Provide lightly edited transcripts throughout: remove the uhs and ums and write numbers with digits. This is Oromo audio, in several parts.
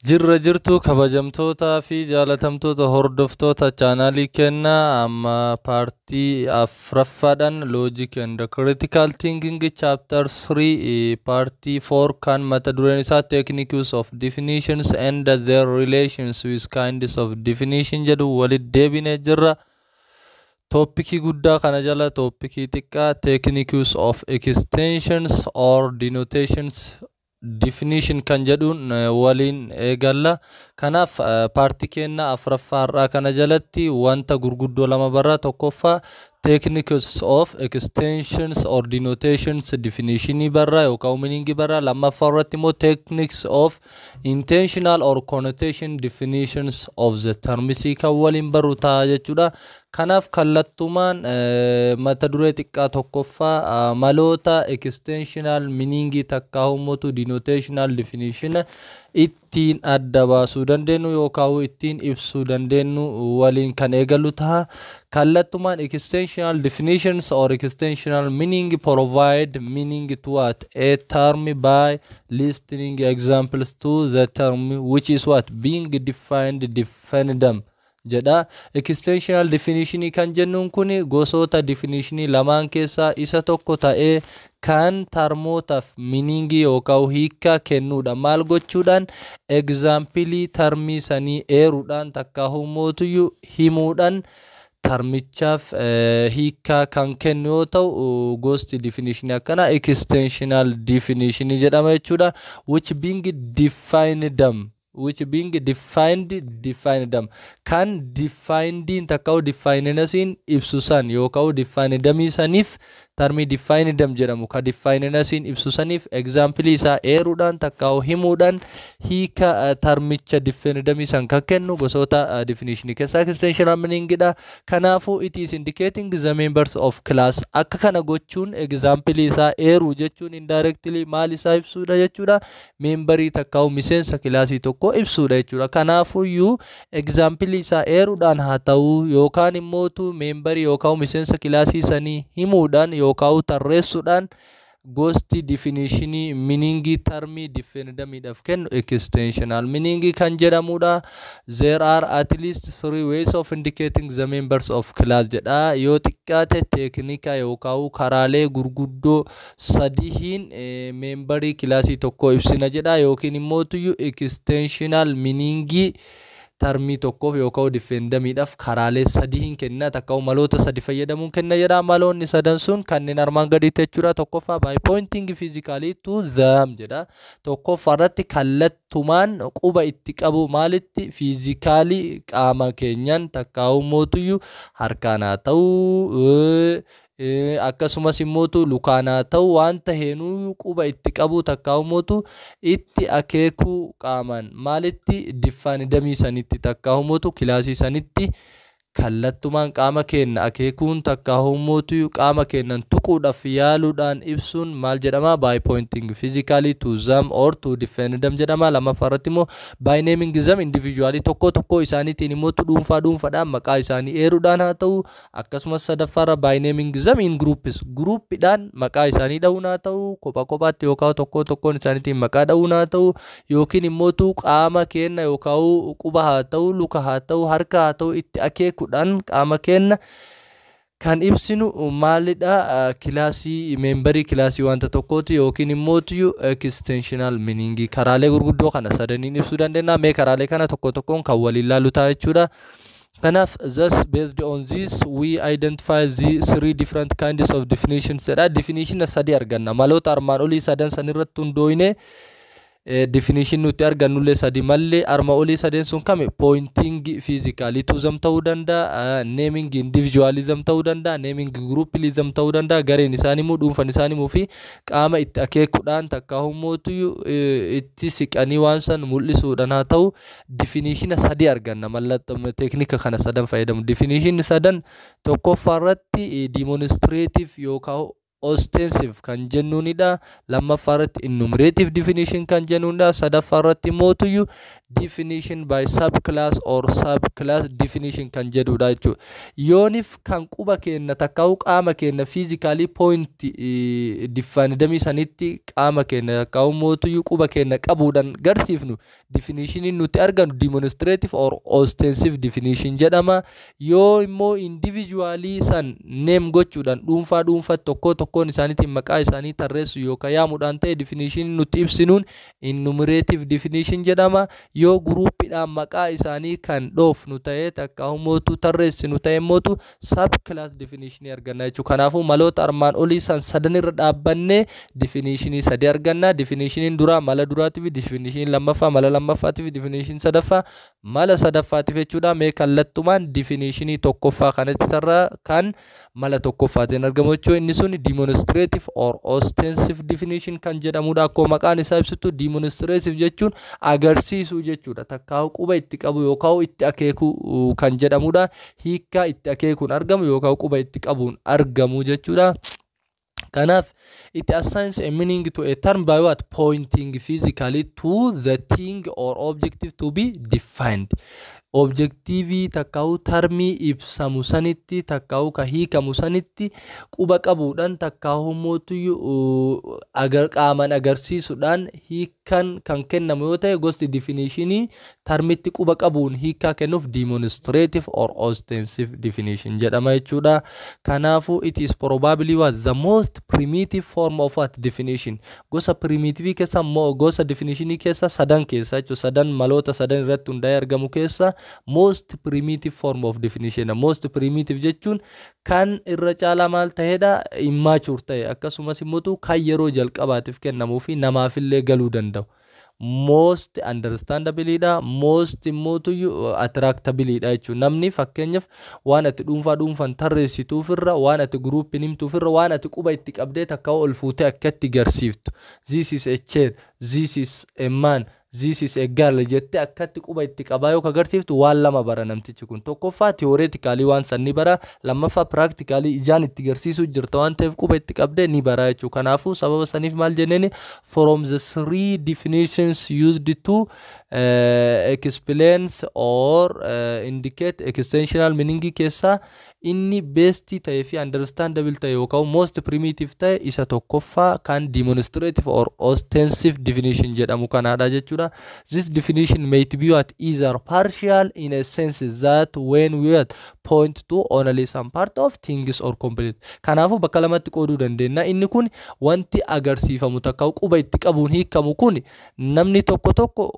Jirra jirtu, kabajamtootaa fi jaalatamtoota hordoftoota chaanaalii kennaa. Amma partii afuraffaadhaan Logic and Critical Thinking Chapter 3 partii 4 kan mata dureen isaa Techniques of Definitions and Their Relations with Kinds of Definition jedhu walitti deebinee jirra. Topicii guddaa kana jala topicii xiqqaa Techniques of Extensions or Denotations Definition kan jedhuun waliin eegalla. Kanaaf partii kennaa afuraffaa har'aa kana jalatti wanta gurguddoo lama barra. Tokkoffaa, Techniques of Extensions or Denotations definitionii barra yookaan meaningii barra. Lammaffaa irratti immoo Techniques of Intentional or Connotation Definitions of the terms kan waliin barru ta'a jechuudha. Kanaaf kallattumaan mata duree xiqqaa tokkoffaa, maloota extensional meaningii takkaa hummutu denotational definition ittiin adda baasuu dandeenyu yookaan ittiin ibsuu dandeenyu waliin kan eegallu ta'a. Kallattumaan, extensional definitions or extensional meaning provide meaning to what? A term by listing examples to the term which is what? Being defined, definiendum jedha. Extensional definition kan jennuun kun gosoota definitionii lamaan keessaa isa tokko ta'ee kan termootaaf meaningii yookaan hiikkaa kennuudha. Maal gochuudhaan? Examplii termii sanii eeruudhaan takkaa humootuyyuu himuudhaan termichaaf hiikkaa kan kennu yoo ta'u, gosti definitionii akkanaa extensional definition jedhama jechuudha. Which being defined, which being defined definiendum, kan definediin takka definiensiin ibsu san yookaan definiendumii saniif, termii definiendum jedhamu ka definiensiin ibsu saniif examplii isaa eeruudhaan takka himuudhaan hiika termicha definiendumii san kan kennu gosoota definitionii keessaa extensional meaningidha. Kanaafuu it is indicating the members of class. Akka kana gochuun, examplii isaa eeruu jechuun, indirectly maal isaa ibsuudha jechuudha? Memberii takka miseensa kilaasii tokko ibsuudha jechuudha. Kanaafuyyuu examplii isaa eeruudhaan haa ta'uu yookaan immootu memberii yookaan miseensa kilaasii sanii himuudhaan yookaan tarreessuudhaan gosti definitionii meaningii termii definiendumiidhaaf kennu extensional meaningii kan jedhamudha. There are at least three ways of indicating the members of class jedha. Yoo xiqqaate teeknika yookaan karaalee gurguddoo sadiihin memberii kilaasii tokko ibsina jedha, yookiin immootuyyuu extensional meaningii termii tokkoof yookaan definiendumiidhaaf karaalee sadiin kenna takka maloota sadi fayyadamuun kenna jedha. Maloonni sadan sun kanneen armaan gadiitti jechuudha. Tokkoffaa, by pointing physically to them jedha. Tokkoffaa irratti kallattumaan quba itti qabu. Maalitti? Physically, qaama keenyaan takka mootuyyuu harkaan haa ta'uu, akkasumas immootu lukaan haa ta'u, waan taheenuu quba itti qabu takka immootu itti akeekuu qaamaan. Maalitti? Definiendumii sanitti takka immootu kilaasii sanitti kallattumaan qaama keenya akeekuun takka immootu qaama keenyan tuquudhaaf yaaluudhaan ibsuun maal jedhama? By pointing physically to them or to definiendum jedhama. Lammaffaa irratti immoo by naming them individually, tokko tokko isaaniitiin immootu dhuunfaa dhuunfaadhaan maqaa isaanii eeruudhaan haa ta'u, akkasumas sadaffaarra by naming them in groups, groupiidhaan maqaa isaanii dha'uun haa ta'u, kopha kophaatti yookaan tokko tokkoon isaaniitiin maqaa dha'uun haa ta'u, yookiin immootu qaama keenya yookaan quba haa ta'u, luka haa ta'u, harka haa ta'u, itti akeekuudhaan qaama keenya kan ibsinu maalidha? Kilaasii, memberii kilaasii wanta tokkooti yookiin immootu extensional meaningii karaalee gurguddoo kana sadaniin ibsuu dandeenya. Mee karaalee kana tokko tokkoon kan waliin ilaallu ta'a jechuudha. Kanaaf, thus based on this we identify the three different kinds of definitions jedha. Definition sadi arganna. Maloota armaan olii sadan san irratti hundooyne definition nuti argannullee sadi mallee. Arma olii sadeen sun kami? Pointing physically to them ta'uu danda'a, naming individually them ta'uu danda'a, naming grouply them ta'uu danda'a, gareen isaanii immoo, dhuunfan isaanii immoo fi qaama itti akeekuudhaan takka hummootu itti siqanii waan san mul'isuudhaan haa ta'u, definition sadi arganna mallattoo teeknika kana sadan fayyadamu. Definition sadan tokkoffaa irratti demonstrative yookaan Ostensive kan jennuunidha. Lammaffaa irratti enumerative definition kan jennuunidha. Sadaffaa irratti mootuyyuu definition by subclass or subclass definition kan jedhudha jechuudha. Yoonif kan quba keenna takkaa'u qaama keenya physically point definiendumii sanitti qaama keenya takkaa'u mootuyyuu quba keenya qabuudhaan garsiifnu, definitioniin nuti argannu demonstrative or ostensive definition jedhama. Yoo immoo individually san name gochuudhaan, dhuunfaa dhuunfaatti, tokko tokkoon isaaniitiin maqaa isaanii tarreessu yookaan yaamuudhaan ta'e, definition nuti ibsinuun enumerative definition jedhama. Yoo groupiidhaan maqaa isaanii kan dhoofnu ta'e, takka mootu tarreessinu ta'e mootu, subclass definition arganna jechuudha. Kanaafuu maloota armaan olii san sadan irra dhaabbannee definitionii sadi arganna. Definitioniin duraa mala duraatii fi definitioniin lammaffaa mala lammaffaatii fi definitioniin sadaffaa mala sadaffaatiif jechuudha. Mee kallattumaan definitionii tokkoffaa kanatti sarara kan mala tokkoffaatiin argamu jechuudha. Inni sun demonstrative or ostensive definition kan jedhamudha. Akkuma maqaan isaa ibsitu, demonstrative jechuun agarsiisuu jechuudha. Takkaa'u quba itti qabu yookaan itti akeekuu kan jedhamudha. Hiikkaa itti akeekuun argamu yookaan quba itti qabuun argamu jechuudha. Kanaaf it assigns a meaning to a term by what? Pointing physically to the thing or objective to be defined. Objectivii takkaa'u termii ibsamu sanitti, takkaa'u ka hiikamu sanitti quba qabuudhaan, takkaa'u mootuyyuu agar qaaman agarsiisuudhaan hiikan kan kennamu yoo ta'e, gosti definitionii termitti quba qabuun hiikaa kennuuf demonstrative or ostensive definition jedhama jechuudha. Kanaafuu it is probably what? The most primitive form of what? Definition. Gosa primitive keessa immoo, gosa definitionii keessa sadan keessa jechuudha. Sadan maloota sadan irratti hundaa'ee argamu keessa most primitive form of definition. Most primitive jechuun kan irra caalaa maal ta'edha? Immature ta'e, akkasumas immoo kan yeroo jalqabaatiif kennamuu fi namaafillee galuu danda'u. Most understandableidha, most immootuyyuu attractableidha jechuudha. Namni fakkeenyaaf waan ati dhuunfaa dhuunfaan tarreessituufirra, waan ati groupiin himtuufirra, waan ati quba itti qabdee takka ol fuutee akkatti garsiiftu, "This is a chair, this is a man, this is a girl" jettee akkatti quba itti qabaa yoo agarsiiftu, waan lama bara namtichi kun. Tokkoffaa, theoretically waan san ni bara. Lammaffaa, practically ijaan itti garsiisuu jirta waan ta'eef quba itti qabdee ni bara jechuudha. Kanaafuu sababa saniif maal jenneeni? From the three definitions used to explain or indicate extensional meaning keessaa, inni best ta'ee fi understandable ta'e yookaan most primitive ta'e isa tokkoffaa kan demonstrative or ostensive definition jedhamu kanaadha jechuudha. This definition may be what? Either partial, in a sense that when we what? Point to only some part of things, or complete. Kanaafuu bakka lamatti qooduu dandeenya. Inni kun wanti agarsiifamu takka quba itti qabuun hiikamu kun, namni tokko tokko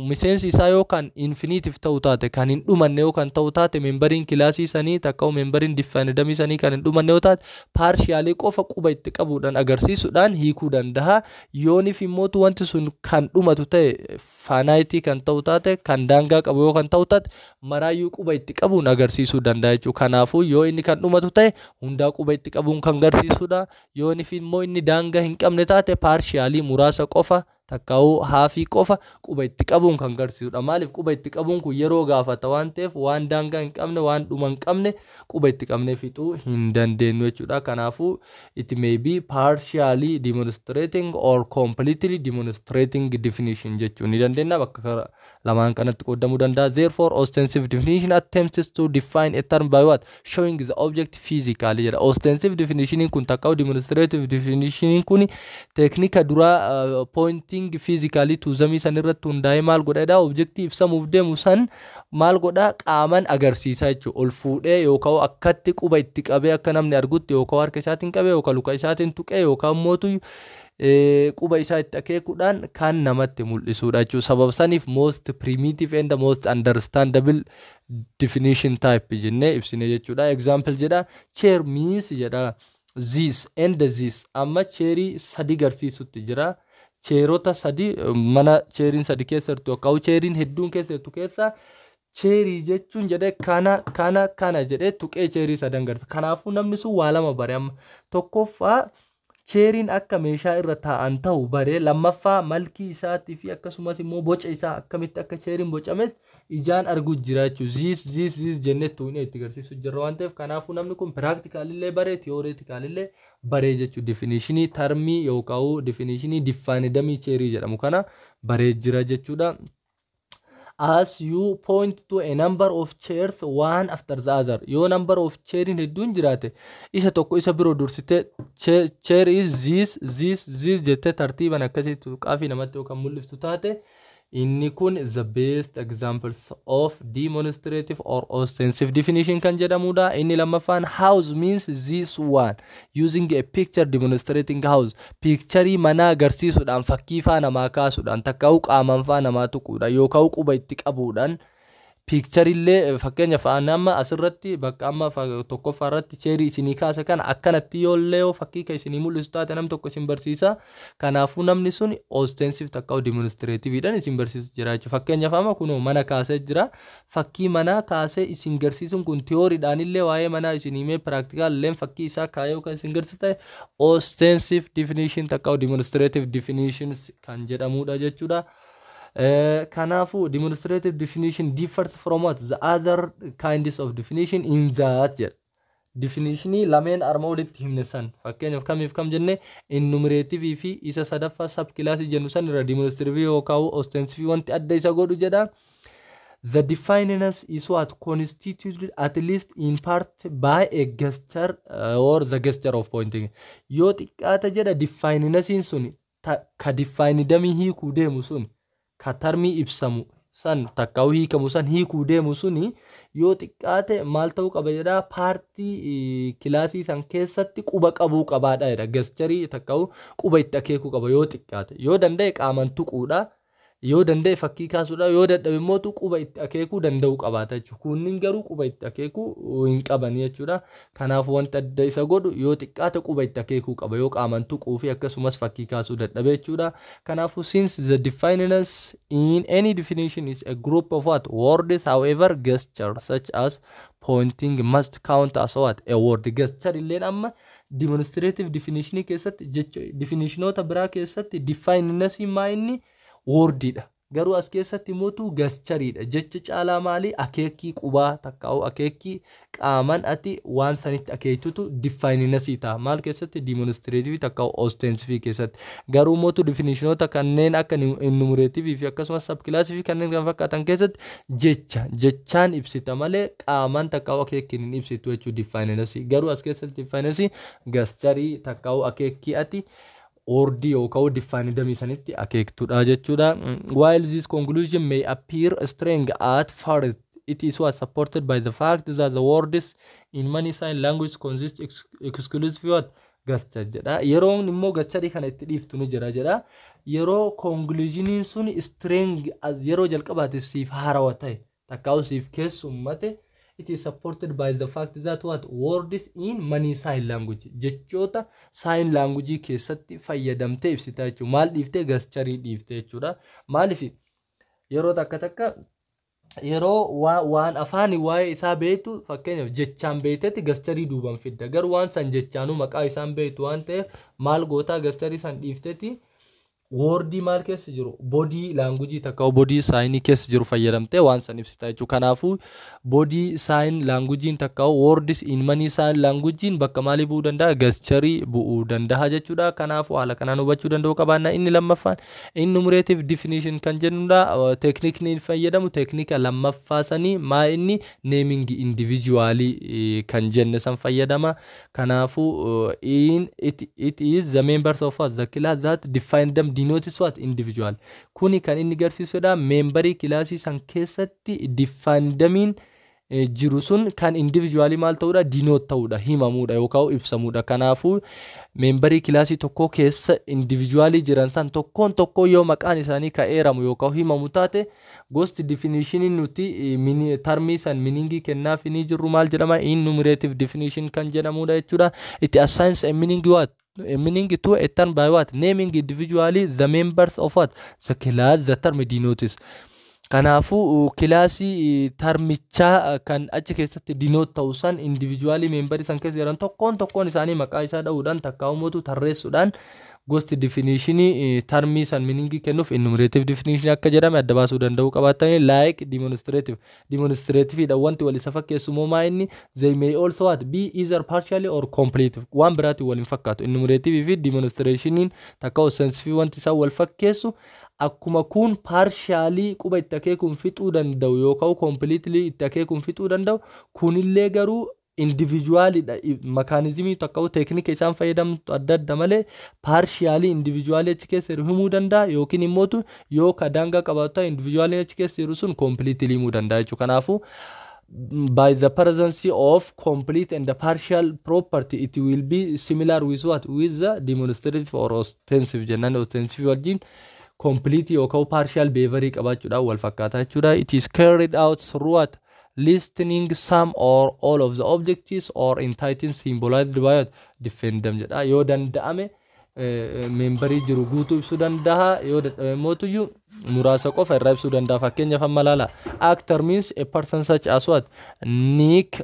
miseensi isaa yookaan infinitive ta'uu taate, kan hin dhumanne yookaan ta'uu taate, memberiin classii sanii takka memberiin definiendumii sanii kan hin dhumanne yoo taate, partially qofa quba itti qabuudhaan agarsiisuudhaan hiikuu danda'a. Yoonif immootu wanti sun kan dhumatu ta'e, finite kan ta'u taate, kan daangaa qabu yoo kan ta'u taate, maraayyuu quba itti qabuun agarsiisuu danda'a jechuudha. Kanaafuu yoo inni kan dhumatu ta'e, hundaa quba itti qabuun kan agarsiisudha. Yoonif immoo inni daangaa hin qabne taate, partially muraasa qofa takkaa'uu halfii qofa quba itti qabuun kan agarsiisudha. Maaliif? Quba itti qabuun kun yeroo gaafata waan ta'eef, waan daangaa hin qabne, waan dhuma hin qabne quba itti qabnee fixuu hin dandeenyu jechuudha. Kanaafuu it may be partially demonstrating or completely demonstrating definition jechuu ni dandeenya. Bakka lamaan kanatti qoodamuu danda'a. Therefore, ostensive definition attempts to define a term by what? Showing the object physically jedha. Ostensive definition kun takkaa'u demonstrative definition kun teeknika duraa pointing physically to them san irratti hundaa'ee maal godhedha? Objectii ibsamuuf deemu san maal godha? Qaaman agarsiisa jechuudha. Ol fuudhee yookaan akkatti quba itti qabee akka namni argutti, yookaan harka isaatiin qabee, yookaan luka isaatiin tuqee, yookaan mootu quba isaa itti akeekuudhaan kan namatti mul'isudha jechuudha. Sababa saniif most primitive and the most understandable definition type jennee ibsine jechuudha. Example jedha, "Chair means" jedha, "this and this." Amma chairii sadi garsiisutti jira. Chairota sadi, mana chairiin sadi keessa jirtu yookaan chairiin hedduun keessa jirtu keessa, chairii jechuun jedhee kana, kana, kana jedhee tuqee chairii sadan garsiisa. Kanaafuu namni sun waa lama bare amma. Tokkoffaa, Chairiin akka meeshaa irra taa'an ta'u baree, lammaffaa malkii isaatii fi akkasumas immoo boca isaa, akkamitti akka chairiin bocames ijaan arguu jira jechuudha. This, this, this jennee tuunee itti agarsiisu jirra waan ta'eef, kanaafuu namni kun practicalillee baree, theoreticalillee baree jechuudha. Definitionii termii yookaan definitionii definiendumii chairii jedhamu kana baree jira jechuudha. As you point to a number of chairs one after the other, yoo number of chairiin hedduun jiraate, isa tokko isa biroo dursite "chair is this, this, this" jettee tartiiban akkasitti tuqaafii namatti yookaan mul'iftu taate, inni kun the best examples of demonstrative or ostensive definition kan jedhamudha. Inni lammaffaan "house means this one", using a picture demonstrating house. Picturii manaa agarsiisuudhaan, fakkii faa namaa kaasuudhaan, takkaa'uu qaamaan faa namaa tuquudhaan yookaan quba itti qabuudhaan. Picturillee fakkeenyaaf amma asirratti bakka amma tokkoffaa irratti chairii isinii kaase kana akkanatti yoollee yoo fakkii kan isinii mul'isu taate, nam tokko isin barsiisa. Kanaafuu namni sun ostensive takka demonstrativeidhaan isin barsiisu jira jechuudha. Fakkeenyaaf amma kunoo mana kaasee jira. Fakkii manaa kaasee isin garsiisuun kun theorydhaan illee waa'ee manaa isin himee, practical illee fakkii isaa kaayee kan isin garsiisu ta'e, ostensive definition takka demonstrative definitions kan jedhamudha jechuudha. Kanaafuu demonstrative definition differs from what the other kinds of definition in that jedha. Definitionii lameen arma olitti himne san, fakkeenyaaf kamiif kam jenne, enumerative fi isa sadaffaa subclassii jennu san irra demonstrative yookaan ostensive wanti adda isa godhu jedha. The definedness is what constituted at least in part by a gesture or the gesture of pointing. Yoo xiqqaata jedha, definednessiin sun ka definiendumii hiikuu deemu sun, ka termii ibsamu san takkaa'uu hiikamu san hiikuu deemu suni, yoo xiqqaate maal ta'uu qaba jedha? Partii classii san keessatti quba qabuu qabaadha jedha. Gesturii takkaa'uu quba itti akeekuu qaba yoo xiqqaate. Yoo danda'e qaaman tuquudha, yoo danda'e fakkii kaasuudha, yoo dadhabe immoo quba itti akeekuu danda'uu qabaata jechuudha. Kunniin garuu quba itti akeekuu hin qaban jechuudha. Kanaaf wanta adda isa godhu yoo xiqqaate quba itti akeekuu qaba yoo qaaman tuquu fi akkasumas fakkii kaasuu dadhabe jechuudha. Kanaafuu since the definedness in any definition is a group of what words, however, gesture such as pointing must count as what a word. Gesture illeen amma demonstrative definition keessatti jecha definitionoota biraa keessatti definedness maa inni wordiidha. Garuu as keessatti mootu gesturiidha. Jecha caalaa maali? Akeekii qubaa takkaa'u akeekii qaaman ati waan sanitti akeektutu definednessii ta'a. Maal keessatti? Demonstrative takkaa'u ostensive keessatti. Garuu mootu definitionoota kanneen akka enumerative fi akkasumas subclassii fi kanneen kan fakkaatan keessatti jecha jechaan ibsita malee qaaman takkaa'u akeekiin hin ibsitu jechuudha definednessii. Garuu as keessatti definednessii gesturii takkaa'u akeekii ati wordii yookaan definiendumii sanitti akeektudha jechuudha. While this conclusion may appear strange at first, it is what supported by the fact that the words in many sign language consist exclusively what gesture jedha. Yeroon immoo gesturii kana itti dhiiftu ni jira jedha. Yeroo conclusioniin sun strange yeroo jalqabaatiif siif haarawaa ta'e takkaa'u siif keessummate, it is supported by the fact that what words in many sign language, jechoota sign language keessatti fayyadamtee ibsita jechuudha. Maal dhiiftee? Gesturii dhiiftee jechuudha. Maaliif? Yeroo takka takka yeroo waan afaanii waa'ee isaa beektu, fakkeenyaaf jechaan beektetti gesturii duuban fidda. Garuu waan san jechaanuu maqaa isaan beektu waan ta'eef, maal gootaa? Gesturii san dhiiftetti wordii maal keessa jiru, body languageii takka body signii keessa jiru fayyadamtee waan san ibsita jechuudha. Kanaafuu body sign languageiin takka words in many sign languageiin bakka maalii bu'uu danda'a? Gesturii bu'uu danda'a jechuudha. Kanaafuu haala kanaan hubachuu danda'uu qabaanna. Inni lammaffaan enumerative definition kan jennudha. Techniqueni inni fayyadamu techniqua lammaffaa sanii maa inni naming individualii kan jenne san fayyadama. Kanaafuu in it is the members of what the class that definiendum denotes what individual. Kuni kan inni garsiisudha, memberii classii san keessatti definiendumiin jiru sun kan individualii maal ta'uudha? Denote ta'uudha, himamuudha yookaan ibsamuudha. Kanaafuu memberii classii tokko keessa individualii jiran san tokkoon tokkoo yoo maqaan isaanii ka'eeramu yookaan himamu taate, gosti definitionii nuti termii san meaningii kennaaf ni jirru maal jedhama? Enumerative definition kan jedhamudha jechuudha. It assigns a meaning what a meaning to a term by what naming individually the members of what the class the term denotes. Kanaafuu classii termichaa kan achi keessatti denote ta'u san, individualii memberii san keessa jiran tokkoon tokkoon isaanii maqaa isaa dha'uudhaan takkaa'umutu tarreessuudhaan, gosti definitionii termii san meaningii kennuuf enumerative definition akka jedhame adda baasuu danda'uu qabaatanii. Like demonstrative, demonstrative wanti wal isa fakkeessu moo inni they may also what be either partially or complete. Waan biraatiin wal hin fakkaatu. Enumerative fi demonstrationiin takka ostensive wanti isaan wal fakkeessu, akkuma kun partially quba itti akeekuun fixuu danda'u yookaan completely itti akeekuun fixuu danda'u, kunillee garuu individualidha. Mechanismii takka teeknika isaan fayyadamtu adda adda malee, partially individualii achi keessa jiru himuu danda'a, yookiin immootu yoo ka daangaa qabaatu individualii achi keessa jiru sun completely himuu danda'a jechuudha. Kanaafuu by the presence of complete and the partial property, it will be similar with what? With the demonstrative or ostensive jennaan. Ostensive wajjin complete yookaan partial behavior qabaachuudhaan wal fakkaataa jechuudha. It is carried out through what? Listing some or all of the objects or entities symbolized by what? Definiendum jedha. Yoo danda'ame memberii jiru guutuu ibsuu danda'a, yoo dadhabe mootuyyuu muraasa qofa irraa ibsuu danda'a. Fakkeenyaaf amma ilaala, actor means a person such as what? Nick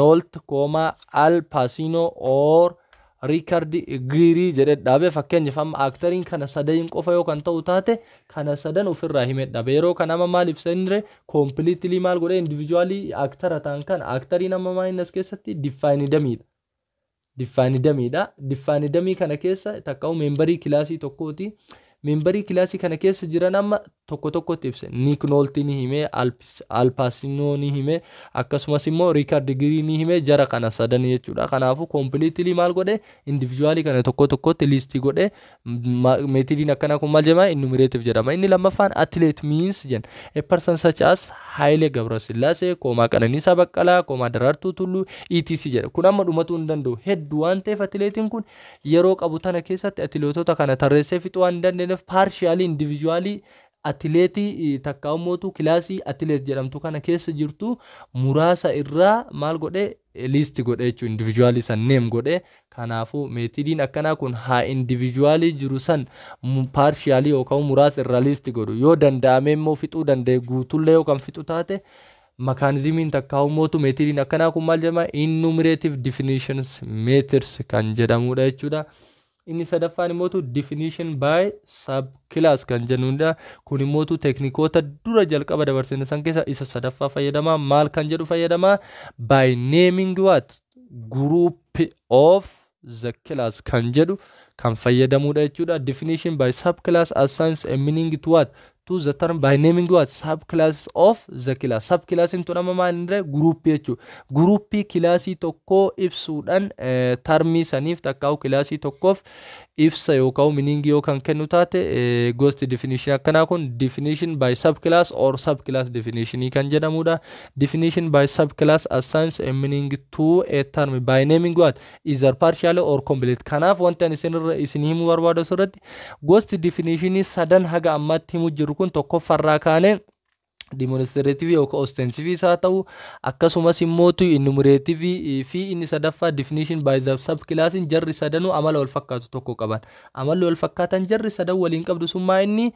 Nolte comma Al Pacino or Richard Gere jedhee dhaabe. Fakkeenyaaf amma actoriin kana sadeen qofa yoo kan ta'u taate, kana sadan ofirraa himee dhaabe. Yeroo kana amma maal ibsa inni? Completely maal godhee? Individually actora ta'an kana. Actoriin amma maal inni as keessatti? Definiendumiidha. Definiendumiidha. Definiendumii kana keessa takka memberii classii tokkooti. Memberii classii kana keessa jiran amma tokko tokkotti ibse. Nick Nolte ni hime, Al Pacino ni hime, akkasumas immoo Richard Gere ni hime, jara kana sadan jechuudha. Kanaafuu completely maal godhe? Individualii kana tokko tokkotti listii godhe. Methodiin akkanaa kun maal jedhama? Enumerative jedhama. Inni lammaffaan athlete means jenna a person such as Haile Gabrasillaasee comma Qananiisaa Baqqalaa comma Daraartuu Tulluu etc jedha. Kun amma dhumatuu hin danda'u, hedduu waan ta'eef. Atileetiin kun yeroo qabu tana keessatti atileetota kana tarreessee fixuu waan hin dandeenyeef, partially individualii atileetii takka ummootu classii athlete jedhamtu kana keessa jirtu muraasa irraa maal godhe? List godhe jechuun individualii san name godhe. Kanaafuu methodiin akkanaa kun haa individualii jiru san partially yookaan muraasa irraa list godhu, yoo danda'ame immoo fixuu danda'e guutullee yoo kan fixu taate, mechanismiin takka ummootu methodiin akkanaa kun maal jedhama? Enumerative definitions methods kan jedhamudha jechuudha. Inni sadaffaan immootu definition by subclass kan jennudha. Kun immootu teeknikoota dura jalqaba dabarsine san keessa isa sadaffaa fayyadama. Maal kan jedhu fayyadama? By naming what? Group of the class kan jedhu kan fayyadamudha jechuudha. Definition by subclass assigns a meaning to what? To the term by naming what? Subclass of the class. Subclassiin tun amma maal inni? Groupii jechuudha. Groupii classii tokkoo ibsuudhaan termii saniif takkaa'u classii tokkoof ibsa yookaan meaningii yoo kan kennu taate, gosti definition akkanaa kun definition by subclass or subclass definition kan jedhamudha. Definition by subclass assigns a meaning to a term by naming what? Either partially or complete. Kanaaf wanti ani isinirra isin himuu barbaadu asirratti, gosti definitionii sadan haga ammaatti himuu jiru kun, tokkoffarraa kaanee demonstrative yookaan ostensive isaa ta'u, akkasumas immootu enumerative fi inni sadaffaa definition by the subclassiin, jarri sadanuu amala wal fakkaatu tokko qaban. Amalli wal fakkaatan jarri sadan waliin qabdu sun maa inni?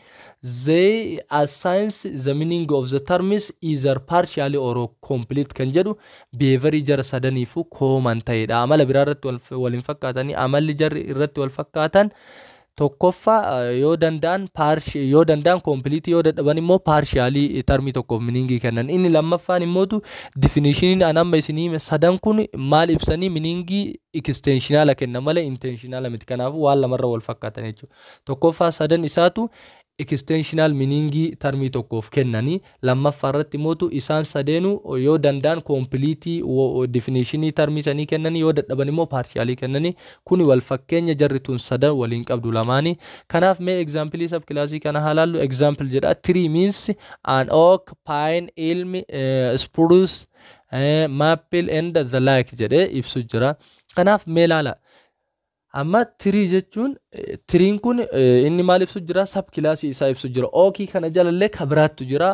They assigns the meaning of the terms either partially or complete kan jedhu behaviorii jara sadaniifuu common ta'edha. Amala biraa irratti waliin fakkaatanii, amalli jarri irratti wal fakkaatan tokkoffaa yoo danda'an yoo danda'an completeii, yoo dadhaban immoo partialii termii tokkoof meaningii kennan. Inni lammaffaan immootu definitioniin an amma isinii hime sadan kun maal ibsanii? Meaningii extensionala kenna malee intensionala miti. Kanaafuu waan lamarra wal fakkaatan jechuudha. Tokkoffaa sadan isaatu extensional meaningii termii tokkoof kennanii, lammaffaa irratti immootu isaan sadeenuu yoo danda'an completeii definitionii termii sanii kennanii, yoo dadhaban immoo partialii kennanii. Kuni wal fakkeenya jarri tun sadan waliin qabdu lamaanii. Kanaaf mee examplii subclassii kana haa laallu. Example jedha: tree means an oak, pine, elm, spruce, maple and the like jedhee ibsu jira. Kanaaf mee laala. Amma tree jechuun, treein kun inni maal ibsu jira? Subclassii isaa ibsu jira. Oakii kana jalallee ka biraattu jira.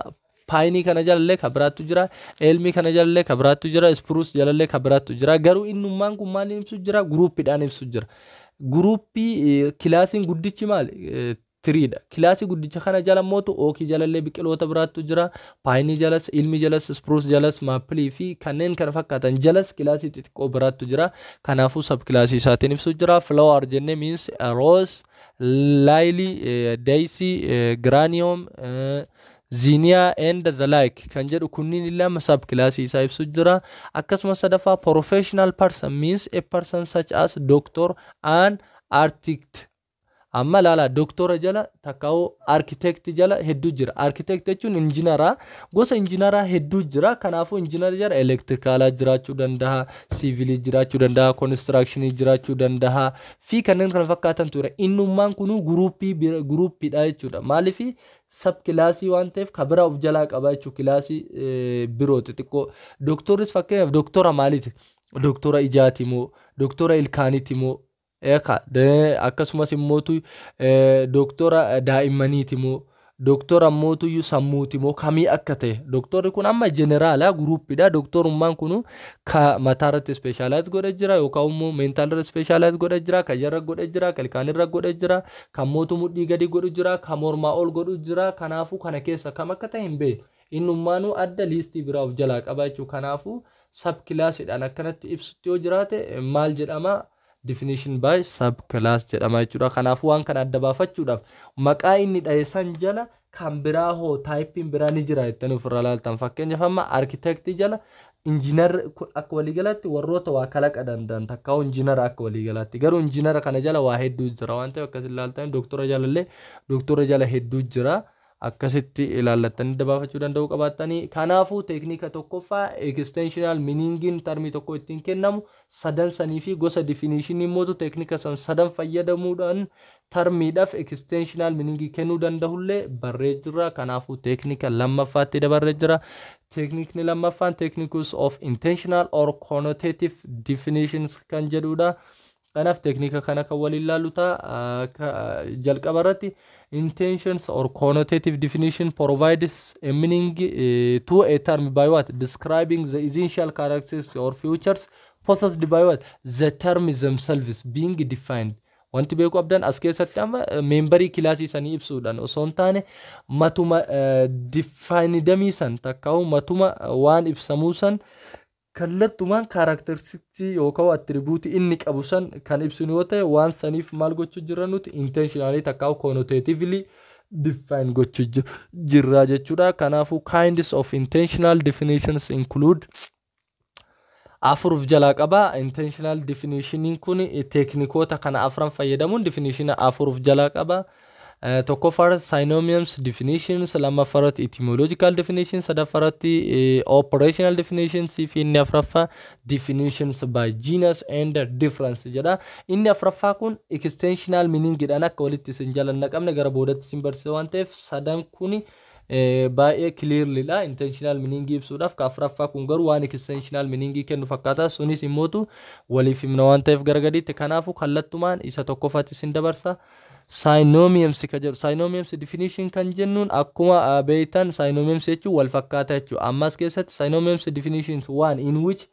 Pineii kana jalallee ka biraattu jira. Elmii kana jalallee ka biraattu jira. Spruce jalallee ka biraattu jira. Garuu innummaan kun maal ibsu jira? Groupiidhaan ibsu jira. Groupii classiin guddichi maali? Treedha. Classii guddicha kana jala mootu oakii jalallee biqiloota biraattu jira. Pineii jalas, elmii jalas, spruce jalas, mapleii fi kanneen kana fakkaatan jalas classii xixiqqoo biraattu jira. Kanaafuu sub classii isaatiin ibsu jira. Flower jennee means rose, lily, daisy, geranium, zinnia and the like kan jedhu kunniin lama sub classii isaa ibsu jira. Akkasumas sadaffaa, professional person means a person such as doctor and architect. Amma laala, doktora jala takkaa'uu architect jala hedduu jira. Architect jechuun injiinaraa, gosa injiinaraa hedduu jira. Kanaafuu injiinara jala electricalaa jiraachuu danda'a, civilii jiraachuu danda'a, constructionii jiraachuu danda'a fi kanneen kana fakkaatan ture. Innummaan kunuu groupii groupiidha jechuudha. Maaliif? Sub classii waan ta'eef ka biraa of jalaa qaba jechuudha, classii biroo xixiqqoo. Doktorris fakkeenyaaf doktora maaliiti? Doktora ijaati moo? Doktora ilkaaniiti moo? Eeka, akkasumas immootu doktora daa'immaniiti moo? Doktora mootuyyuu sammuuti moo? Kamii akka ta'e doktorri kun amma generala groupiidha. Doktorummaan kun ka mataarratti specialize godhe jira, yookaan immoo mentalirra specialize godhe jira, ka jarra godhe jira, ka ilkaanirra godhe jira, kan mootu mudhii gadi godhu jira, ka mormaa ol godhu jira. Kanaafuu kana keessa kam akka ta'e hin beeku. Innummaanuu adda listii biraa of jalaa qaba jechuudha. Kanaafuu sub classiidhaan akkanatti ibsutti yoo jiraate maal jedhama? Definition by subclass jedhama jechuudha. Kanaafuu waan kana adda baafachuudhaaf maqaa inni dhahe san jala kan biraa hoo typeiin biraa ni jira jettanii ofirraa ilaaltan. Fakkeenyaaf amma architectii jala engineer akka waliigalaatti warroota waa kalaqa danda'an takkaa'u injiinara akka waliigalaatti, garuu injiinara kana jala waa hedduu jira waan ta'eef akkas ilaaltanii, doktora jalallee doktora jala hedduu jira. Akkasitti ilaallattanii dabaafachuu danda'uu qabaattanii. Kanaafuu teeknika tokkoffaa extensional meaningiin termii tokko ittiin kennamu sadan sanii fi gosa definitionii mootu teeknika san sadan fayyadamuudhaan termiidhaaf extensional meaningii kennuu danda'ullee barree jira. Kanaafuu teeknika lammaffaatti dabarree jira. Teeknikni lammaffaan techniques of intensional or connotative definitions kan jedhudha. Kanaaf teeknika kana kan waliin ilaallu ta'a. Jalqaba irratti intensional or connotative definition provides a meaning to a term by what? Describing the essential characteristics or features possessed by what? The term themselves being defined. Wanti beekuu qabdan as keessatti amma memberii classii sanii ibsuudhaan osoo hin taane matuma definiendumii san takkaa'u matuma waan ibsamuu san kallattumaan characteristicsii yookaan attributeii inni qabu san kan ibsinu yoo ta'e, waan saniif maal gochuu jirra nuti? Intensionalii takkaa'u connotatively define gochuu jirra jechuudha. Kanaafuu kinds of intensional definitions include afur of jalaa qaba. Intensional definitioniin kun teeknikoota kana afran fayyadamuun definitiona afur of jalaa qaba. Tokkoffaarratti synonyms definitions, lammaffaarratti etymological definitions, sadaffaarratti operational definitions fi inni afuraffaa definitions by genus and difference jedha. Inni afuraffaa kun extensional meaningidhaan akka walitti isin jala hin naqamne gara boodatti isin barsiisa waan ta'eef sadan kun baay'ee clearly dha intensional meaningii ibsuudhaaf. Ka afuraffaa kun garuu waan extensional meaningii kennu fakkaata, sunis immootu waliif himna waan ta'eef gara gadiitti. Kanaafuu kallattumaan isa tokkoffaatti isin dabarsa. Synonyms ka jedhu, synonyms definition kan jennuun akkuma beektan synonyms jechuun wal fakkaata jechuudha. Ammas keessatti synonyms definitions one in which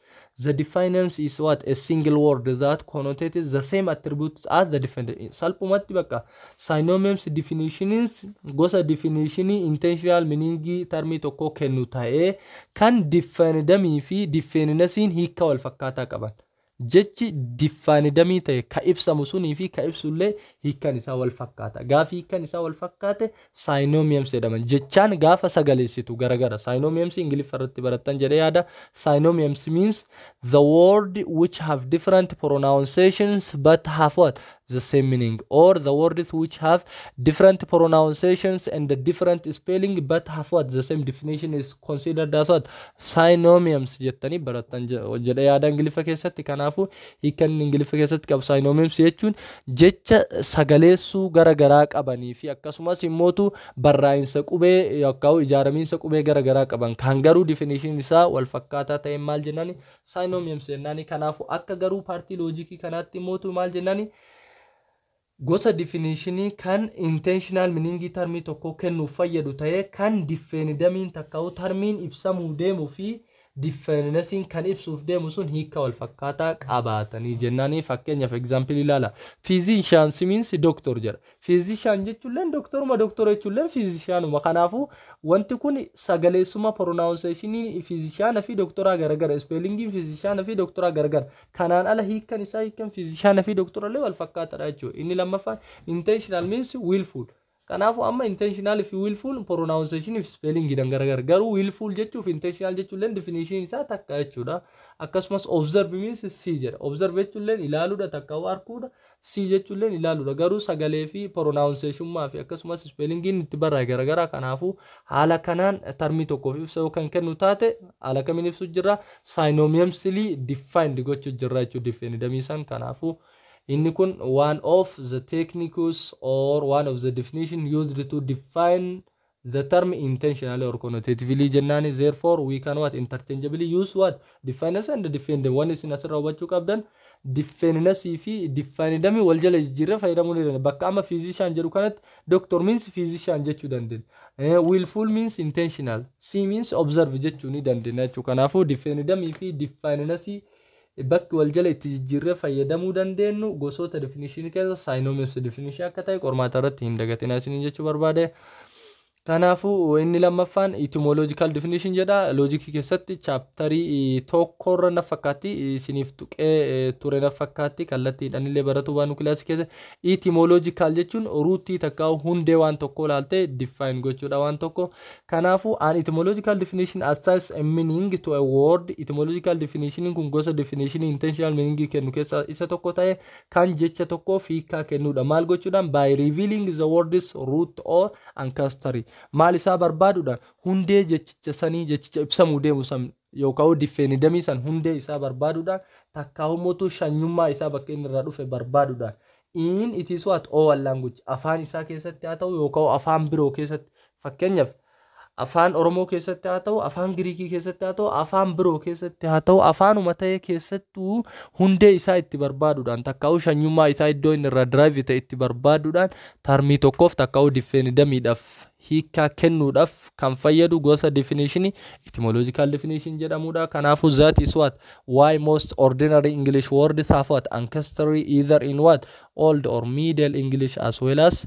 the definiens is what? A single word that connotates the same attributes as the definiendum. Salphumatti bakka synonyms definitions gosa definitionii intensional meaningii termii tokko kennu ta'ee kan definiendumii fi definiensiin hiika wal fakkaataa qaban. Jechi definiendumii ta'e ka ibsamu sunii fi ka ibsullee hiikkan isaa wal fakkaata. Gaafa hiikkan isaa wal fakkaate synonyms jedhaman. Jechaan gaafa sagaleessitu garagara. Synonyms Ingiliffa irratti barattan jedhee yaada. Synonyms means the word which have different pronunciations but have what? The same meaning, or the words which have different pronunciations and the different spelling but have what? The same definition is considered as what? Synonyms jettanii barattan jedhee yaada Ingiliffa keessatti. Kanaafuu hiikkan Ingiliffa keessatti qabu synonyms jechuun jecha sagaleessuu gara garaa qabanii fi akkasumas immootu barraa'insa qubee yookaan ijaaramiinsa qubee gara garaa qaban kan garuu definition isaa wal fakkaataa ta'e maal jennaani? Synonyms jennaani. Kanaafuu akka garuu partii logicii kanaatti immootu maal jennaani? Gosa definitionii kan intensional meaningii termii tokko kennuuf fayyadu ta'ee kan definiendumiin takka'u termiin ibsamuu deemuu fi Definiensiin kan ibsuuf deemu sun hiika wal fakkaataa qabaatanii jennaanii. Fakkeenyaaf, example ilaala. Physician means doctor jedha. Physician jechuulleen doktoruma, doktora jechuulleen physicianuma. Kanaafuu wanti kun sagaleessuma, pronunciation physician fi doktoraa garagara, spellingiin physician fi doktoraa garagara. Kanaan ala hiikan isaa, hiikan physician fi doktorallee wal fakkaataadha jechuudha. Inni lammaffaan intentional means willful. Kanaafuu amma intentional fi willful pronunciation fi spellingiidhaan garagara. Garuu willful jechuuf intentional jechuulleen definition isaa takka jechuudha. Akkasumas observe means see jedha. Observe jechuulleen ilaaluudha, takka arguudha. See jechuulleen ilaaluudha. Garuu sagalee fi pronunciation fi akkasumas spellingiin itti barraa'e garagara. Kanaafuu haala kanaan termii tokkoof ibsa yoo kan kennu taate, haala kamiin ibsu jirra? Synonymously defined gochuu jirra jechuudha definiendemii san. Kanaafuu inni kun one of the techniques or one of the definition used to define the term intentionally or connotatively jennaani. Therefore, we can what, interchangeably use what, definiens and definiendem. Wanni isin asirraa hubachuu qabdan, definiensii fi definiendemii wal jala jijjiirree fayyadamuu ni dandeenya. Bakka amma physician jedhu kanatti doctor means physician jechuu dandeenya, willful means intentional, see means observe jechuu ni dandeenya jechuudha. Kanaafuu definiendemii fi definiensii bakki wal jala itti jijjiirree fayyadamuu dandeenyu gosoota definition keessa synonymous definition akka ta'e qormaata irratti hin dagatinaa isiniin jechuu barbaade. Kanaafuu inni lammaffaan etymological definition jedha. Logicii keessatti chapterii tokkorra na fakkaatti isiniif tuqee ture na fakkaatti, kallattiidhaan illee baratu waan kilaasii keessa. Etymological jechuun rootii takka hundee waan tokko ilaaltee define gochuudha waan tokko. Kanaafuu an etymological definition assigns a meaning to a word. Etymological definition kun gosa definition intentional meaning kennu keessaa isa tokko ta'e kan jecha tokkoof hiikaa kennuudha. Maal gochuudhaan? By revealing the word's root or ancestry. Maal isaa barbaaduudhaan? Hundee jechicha sanii, jechicha ibsamuu deemu san yookaan definiendemii san hundee isaa barbaaduudhaan, takkaa shanyummaa isaa bakka inni irraa dhufe barbaaduudhaan, in it is what, own language, afaan isaa keessatti haa ta'u yookaan afaan biroo keessatti, fakkeenyaaf afaan Oromoo keessatti haa ta'u, afaan Giriikii keessatti haa ta'u, afaan biroo keessatti haa ta'u, afaanuma ta'e keessattuu hundee isaa itti barbaaduudhaan, takkaa'uu shanyummaa isaa iddoo inni irraa derive ta'e itti barbaaduudhaan, termii tokkoof takkaa'uu definiendemiidhaaf hiikaa kennuudhaaf kan fayyadu gosa definition etymological definition jedhamudha. Kanaafuu that is what, why most ordinary English words have what, ancestry either in what, Old or Middle English, as well as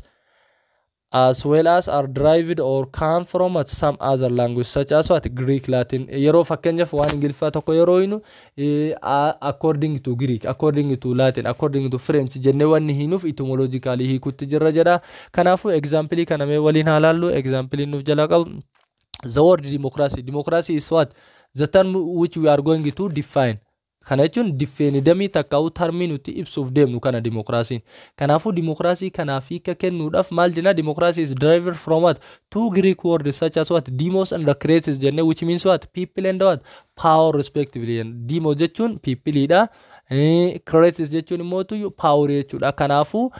are derived or come from what, some other language such as what, Greek, Latin. Yeroo fakkeenyaaf waan Ingiliffaa tokko yeroo hinu according to Greek, according to Latin, according to French jennee wanni hinuuf etymologically hiikutti jirra jedha. Kanaafuu example kana mee waliin haa laallu. Example nuuf jala qabu, the word democracy. Democracy is what, the term which we are going to define. Kana jechuun definiendemii takkaa'uu termii nuti ibsuuf deemnu kana dimokiraasiin. Kanaafuu dimokiraasii kanaaf hiika kennuudhaaf maal jenna? Democracy is derived from what, two Greek words such as what, demos and kratos jenne, which means what, people and what, power respectively. Demos jechuun peopleidha. Kratos jechuun immoo power jechuudha. Kanaafuu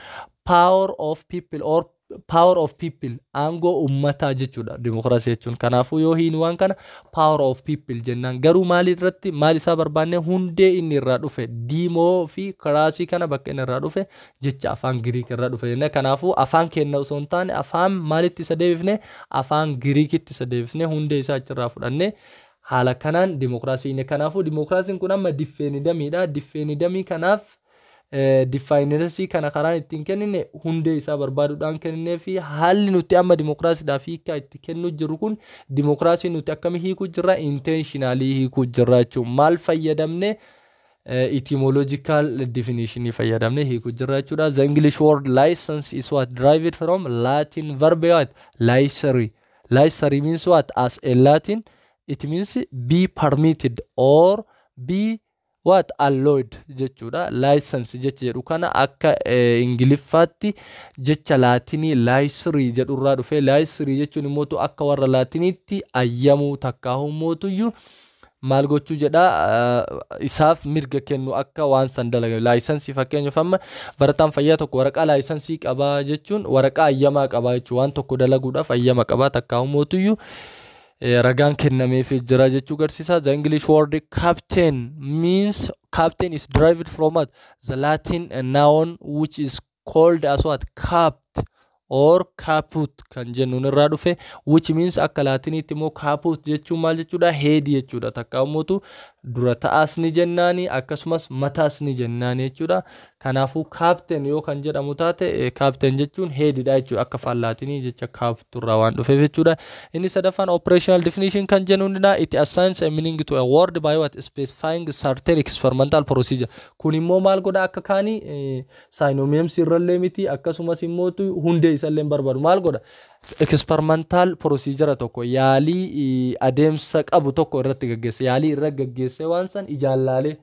power of people or power of people, aangoo ummataa jechuudha dimokiraasii jechuun. Kanaafuu yoo hiin waan kana power of people jennaan, garuu maal irratti, maal isaa barbaanne? Hundee inni irraa dhufe, demo fi cracy kana bakka inni irraa dhufe, jecha afaan Giriik irraa dhufe jenne. Kanaafuu afaan keenya osoo hin taane afaan maalitti isa deebifne? Afaan Giriikitti isa deebifne, hundee isaa achirraa fudhanne haala kanaan dimokiraasii. Kanaafuu dimokiraasiin kun amma definiendemiidha. Definiendemii kanaaf definiensii kana karaan ittiin kennine hundee isaa barbaaduudhaan kenninee fi haalli nuti amma dimokiraasiidhaaf hiikaa itti kennuu jirru kun, dimokiraasii nuti akkamii hiikuu jirra? Intentionally hiikuu jirra jechuudha. Maal fayyadamne? Etymological definition fayyadamne hiikuu jirra jechuudha. The English word license is what, derived from Latin verb what, licere. Licere means what? As a Latin, it means be permitted or be what, allowed jechuudha. License jecha jedhu kana akka Ingiliffaatti jecha Laatinii licere jedhurraa dhufe. Licere jechuun immoo akka warra Laatiniitti ayyamuu takkaahuu mootuyyuu maal gochuu jedha, isaaf mirga kennu akka waan san dalagan. Licensii fakkeenyaaf amma barataan fayyaa tokko waraqaa licensii qabaa jechuun waraqaa ayyamaa qabaa jechuun waan tokko dalaguudhaaf ayyama qabaa takkaahuu mootuyyuu ragaan kennameefii jira jechuu agarsiisa. The English word captain means, captain is derived from what, the Latin noun which is called as what, capt Or caput kan jennuun irraa dhufe, which means akka Laatiniitti immoo caput jechuun maal jechuudha? Head jechuudha. Takka immoo dura ta'aas ni jennaani, akkasumas mataas ni jennaani jechuudha. Kanaafuu captain yoo kan jedhamu taate, captain jechuun headidha jechuudha, akka afaan Laatinii jecha capturraa waan dhufeef jechuudha. Inni sadaffaan operational definition kan jennuunidha. It assigns a meaning to a word by what? Specifying certain experimental procedure. Kun immoo maal godha? Akka kaanii synonyms irrallee miti, akkasumas immoo hundee isallee hin barbaadu. Maal godha? Experimental procedure tokko, yaalii adeemsa qabu tokko irratti gaggeessa. Yaalii irra gaggeessee waan san ijaan laalee,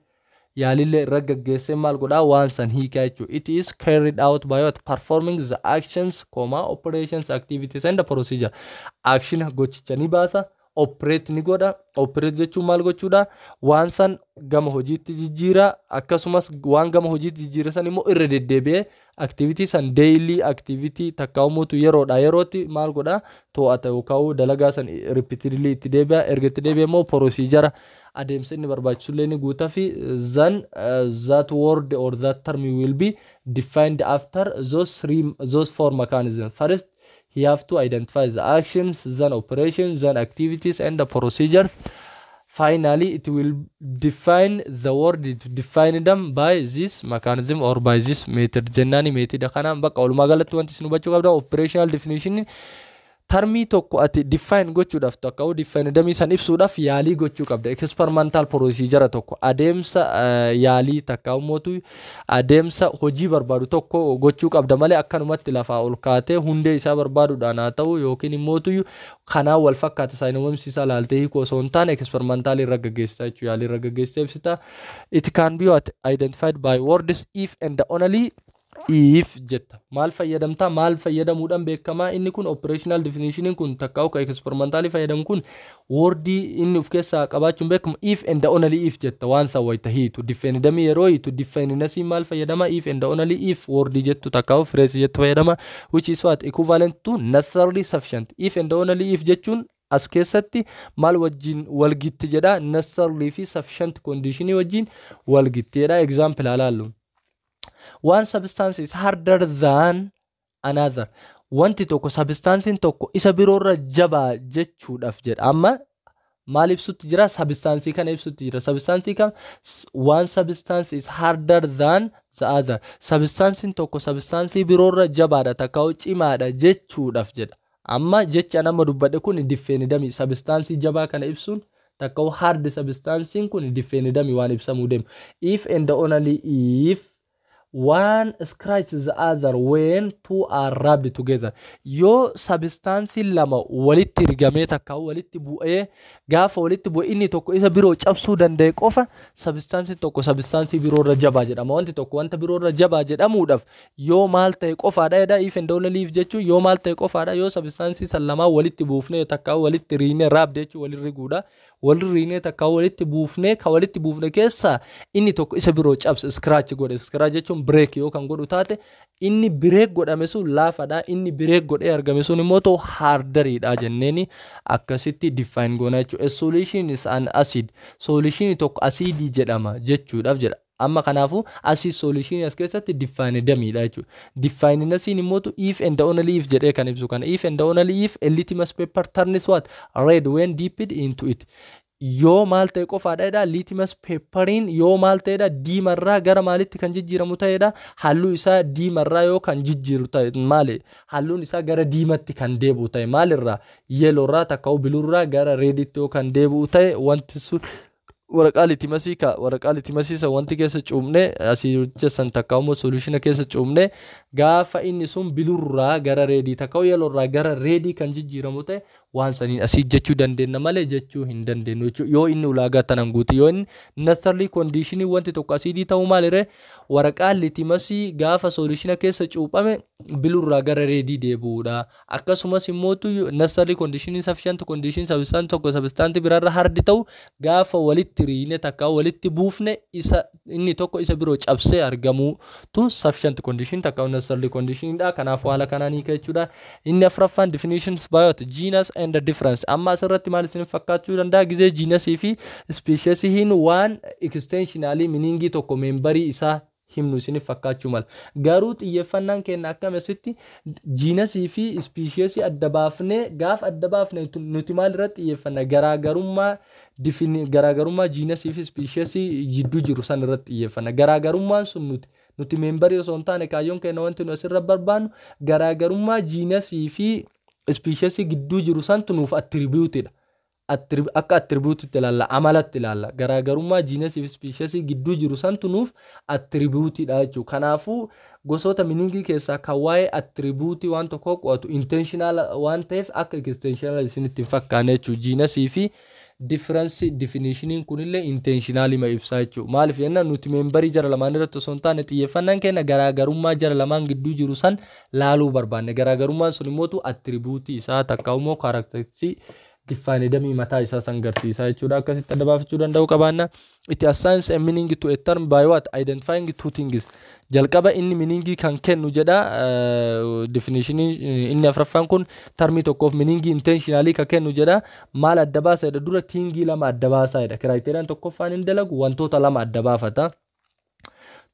yaalillee irra gaggeessee maal godhaa? Waan san hiikaa jechuudha. It is carried out by what? Performing the actions, comma, operations, activities and the procedure. Action gochicha ni baasa, operate ni godha. Operate jechuun maal gochuudha? Waan san gama hojiitti jijjiira, akkasumas waan gama hojiitti jijjiira san immoo irra deddeebi'ee activity san, daily activity takka umuutu, yeroodha yerootti maal godha? To'ata yookaan dalagaa san repeatedly itti deebi'a. Erga itti deebi'e immoo procedure, adeemsa inni barbaachisullee ni guutaa fi then that word or that term will be defined after those three, those four mechanisms. First, he have to identify the actions, then operations, then activities and the procedures. Finally, it will define the word, it define them by this mechanism or by this method jennaani. Method kanaan bakka walumaa galatti wanti isin hubachuu qabda, operational definition termii tokko ati define gochuudhaaf, takka definiendumii san ibsuudhaaf yaalii gochuu qabda. Experimental procedure tokko, adeemsa yaalii takka ummootu adeemsa hojii barbaadu tokko gochuu qabda malee, akkanumatti lafaa ol kaatee hundee isaa barbaaduudhaan haa ta'u yookiin immootu kanaan wal fakkaata synonymsii isaa laaltee hiikuu osoo hin taane, experimental irra gaggeessita jechuudha. Yaalii irra gaggeessitee ibsita. It can be what? Identified by words if and only if jetta. Maal fayyadamtaa? Maal fayyadamuudhaan beekamaa inni kun? Operational definition kun, takka akka experimentalii fayyadamu kun, wordii inni of keessaa qabaachuun beekamu if and only if jetta. Waan san wayita hiitu, definiendumii yeroo hiitu, definiensii maal fayyadama? If and only if wordii jettu takka phrase jettu fayyadama, which is what? Equivalent to necessarily sufficient. If and only if jechuun as keessatti maal wajjin walgitti jedha? Necessarily fi sufficient conditionii wajjin walgitti jedha. Example haa laallu. One substance is harder than another. Wanti tokko, substancein tokko isa biroorra jabaa jechuudhaaf jedha. Amma maal ibsutti jira? Substance kana ibsutti jira. Substance kam? One substance is harder than the other. Substancein tokko substance biroorra jabaadha takka cimaadha jechuudhaaf jedha. Amma jecha nama dubbadhe kun definiendumii substance jabaa kana ibsuun takka hard substancein kun definiendumii waan ibsamuu deemu. If and only if one scratches the other when two are rubbed together. Yoo substance lama walitti rigamee takka walitti bu'ee, gaafa walitti bu'e inni tokko isa biroo cabsuu danda'e qofa, substance tokko substance biroorra jabaa jedhama. Wanti tokko wanta biroorra jabaa jedhamuudhaaf yoo maal ta'e qofaadha jedha? If and only if jechuun yoo maal ta'e qofaadha? Yoo substance san lamaa walitti buufnee takka walitti riinee, rubbed jechuun walitti riguudha, walitti riinee takka walitti buufnee, ka walitti buufne keessaa inni tokko isa biroo cabse, scratch godhe, scratch jechuun break yoo kan godhu taate, inni break godhame sun laafadha, inni break godhee argame sun immoo ta'u harderiidha jenneeni akkasitti define goona jechuudha. A solution is an acid. Solution tokko asiidii jedhama jechuudhaaf jedha. Amma kanaafuu acid solution as keessatti definiendumiidha jechuudha. Definiensiin immoo if and only if jedhee kan ibsu kana. If and only if a litmus paper turns what? Red when dipped into it. Yoo maal ta'e qofaadha jedha? Litmus paperiin yoo maal ta'edha? Diimarraa gara maalitti kan jijjiiramu ta'edha? Halluu isaa diimarraa yoo kan jijjiiru ta'e, maali, halluun isaa gara diimatti kan deebi'u ta'e, maalirraa? Yellowrraa takka bluerraa gara reditti yoo kan deebi'u ta'e, wanti sun waraqaa litmusii, ka waraqaa litmusii san wanti keessa cuubne asii san takka immoo solutiona keessa cuubne, gaafa inni sun bluerraa gara redii takka yellowrraa gara redii kan jijjiiramu ta'e, waan saniin asii jechuu dandeenya malee jechuu hin dandeenyu jechuudha. Yoo inni ulaagaa tanan guute, yoo inni necessarily conditionii wanti tokko asiidii ta'uu maaliree? Waraqaan litmusii gaafa solutiona keessa cuuphame bluerraa gara redii deebi'uudha. Akkasumas immoo necessarily conditionii, sufficient conditionii substance tokko substance biraarra hard ta'u, gaafa walitti riine takka walitti buufne isa inni tokko isa biroo cabsee argamuutu sufficient condition takka necessarily conditionidha. Kanaafuu haala kanaan hiika jechuudha. Inni afuraffaan definitions by genus and difference. Amma asirratti maal isin fakkaachuu danda'a? Gizee genusii fi speciesiin waan extensionally meaningii tokko memberii isaa himnu isiniif fakkaachuu mala. Garuu xiyyeeffannaan keenya akkam asitti genusii fi speciesii adda baafnee, gaaf adda baafne nuti maal irratti xiyyeeffanna? Garaagarummaa genusii fi speciesii jidduu jiru san irratti xiyyeeffanna. Garaagarummaan sun nuti memberii osoo hin taane, kaayyoon keenya, wanti nu asirra barbaannu, garaagarummaa genusii fi speciesii gidduu jiru santu nuuf attributedha. Akka attributeitti ilaalla, amalatti ilaalla. Garaagarummaa genusii fi speciesii gidduu jiru santu nuuf attributedha jechuudha. Kanaafuu gosoota meaningii keessaa kan waa'ee attributeii waan tokkoo qo'atu intensional waan ta'eef, akka existential isinitti hin fakkaanne jechuudha. Genusii fi difference definitioniin kunillee intensionalima ibsaa jechuudha. Maaliif jennaan, nuti memberii jara lamaan irratti osoo hin taane, xiyyeeffannaan keenya garaagarummaa jara lamaan gidduu jiru san laaluu barbaanne. Garaagarummaan sun immootu attributeii isaa takka immoo characteristicsii definiendumii mataa isaa san garsiisaa jechuudha. Akkasitti adda baafachuu danda'uu qabaanna. It assigns a meaning to a term by what? Identifying two things. Jalqaba inni meaningii kan kennu jedha. Definitionii inni afuraffaan kun termii tokkoof meaningii intensionalii kan kennu jedha. Maal adda baasa jedha? Dura thingii lama adda baasaa jedha. Criteriaan tokkoffaan hin dalagu wantoota lama adda baafata.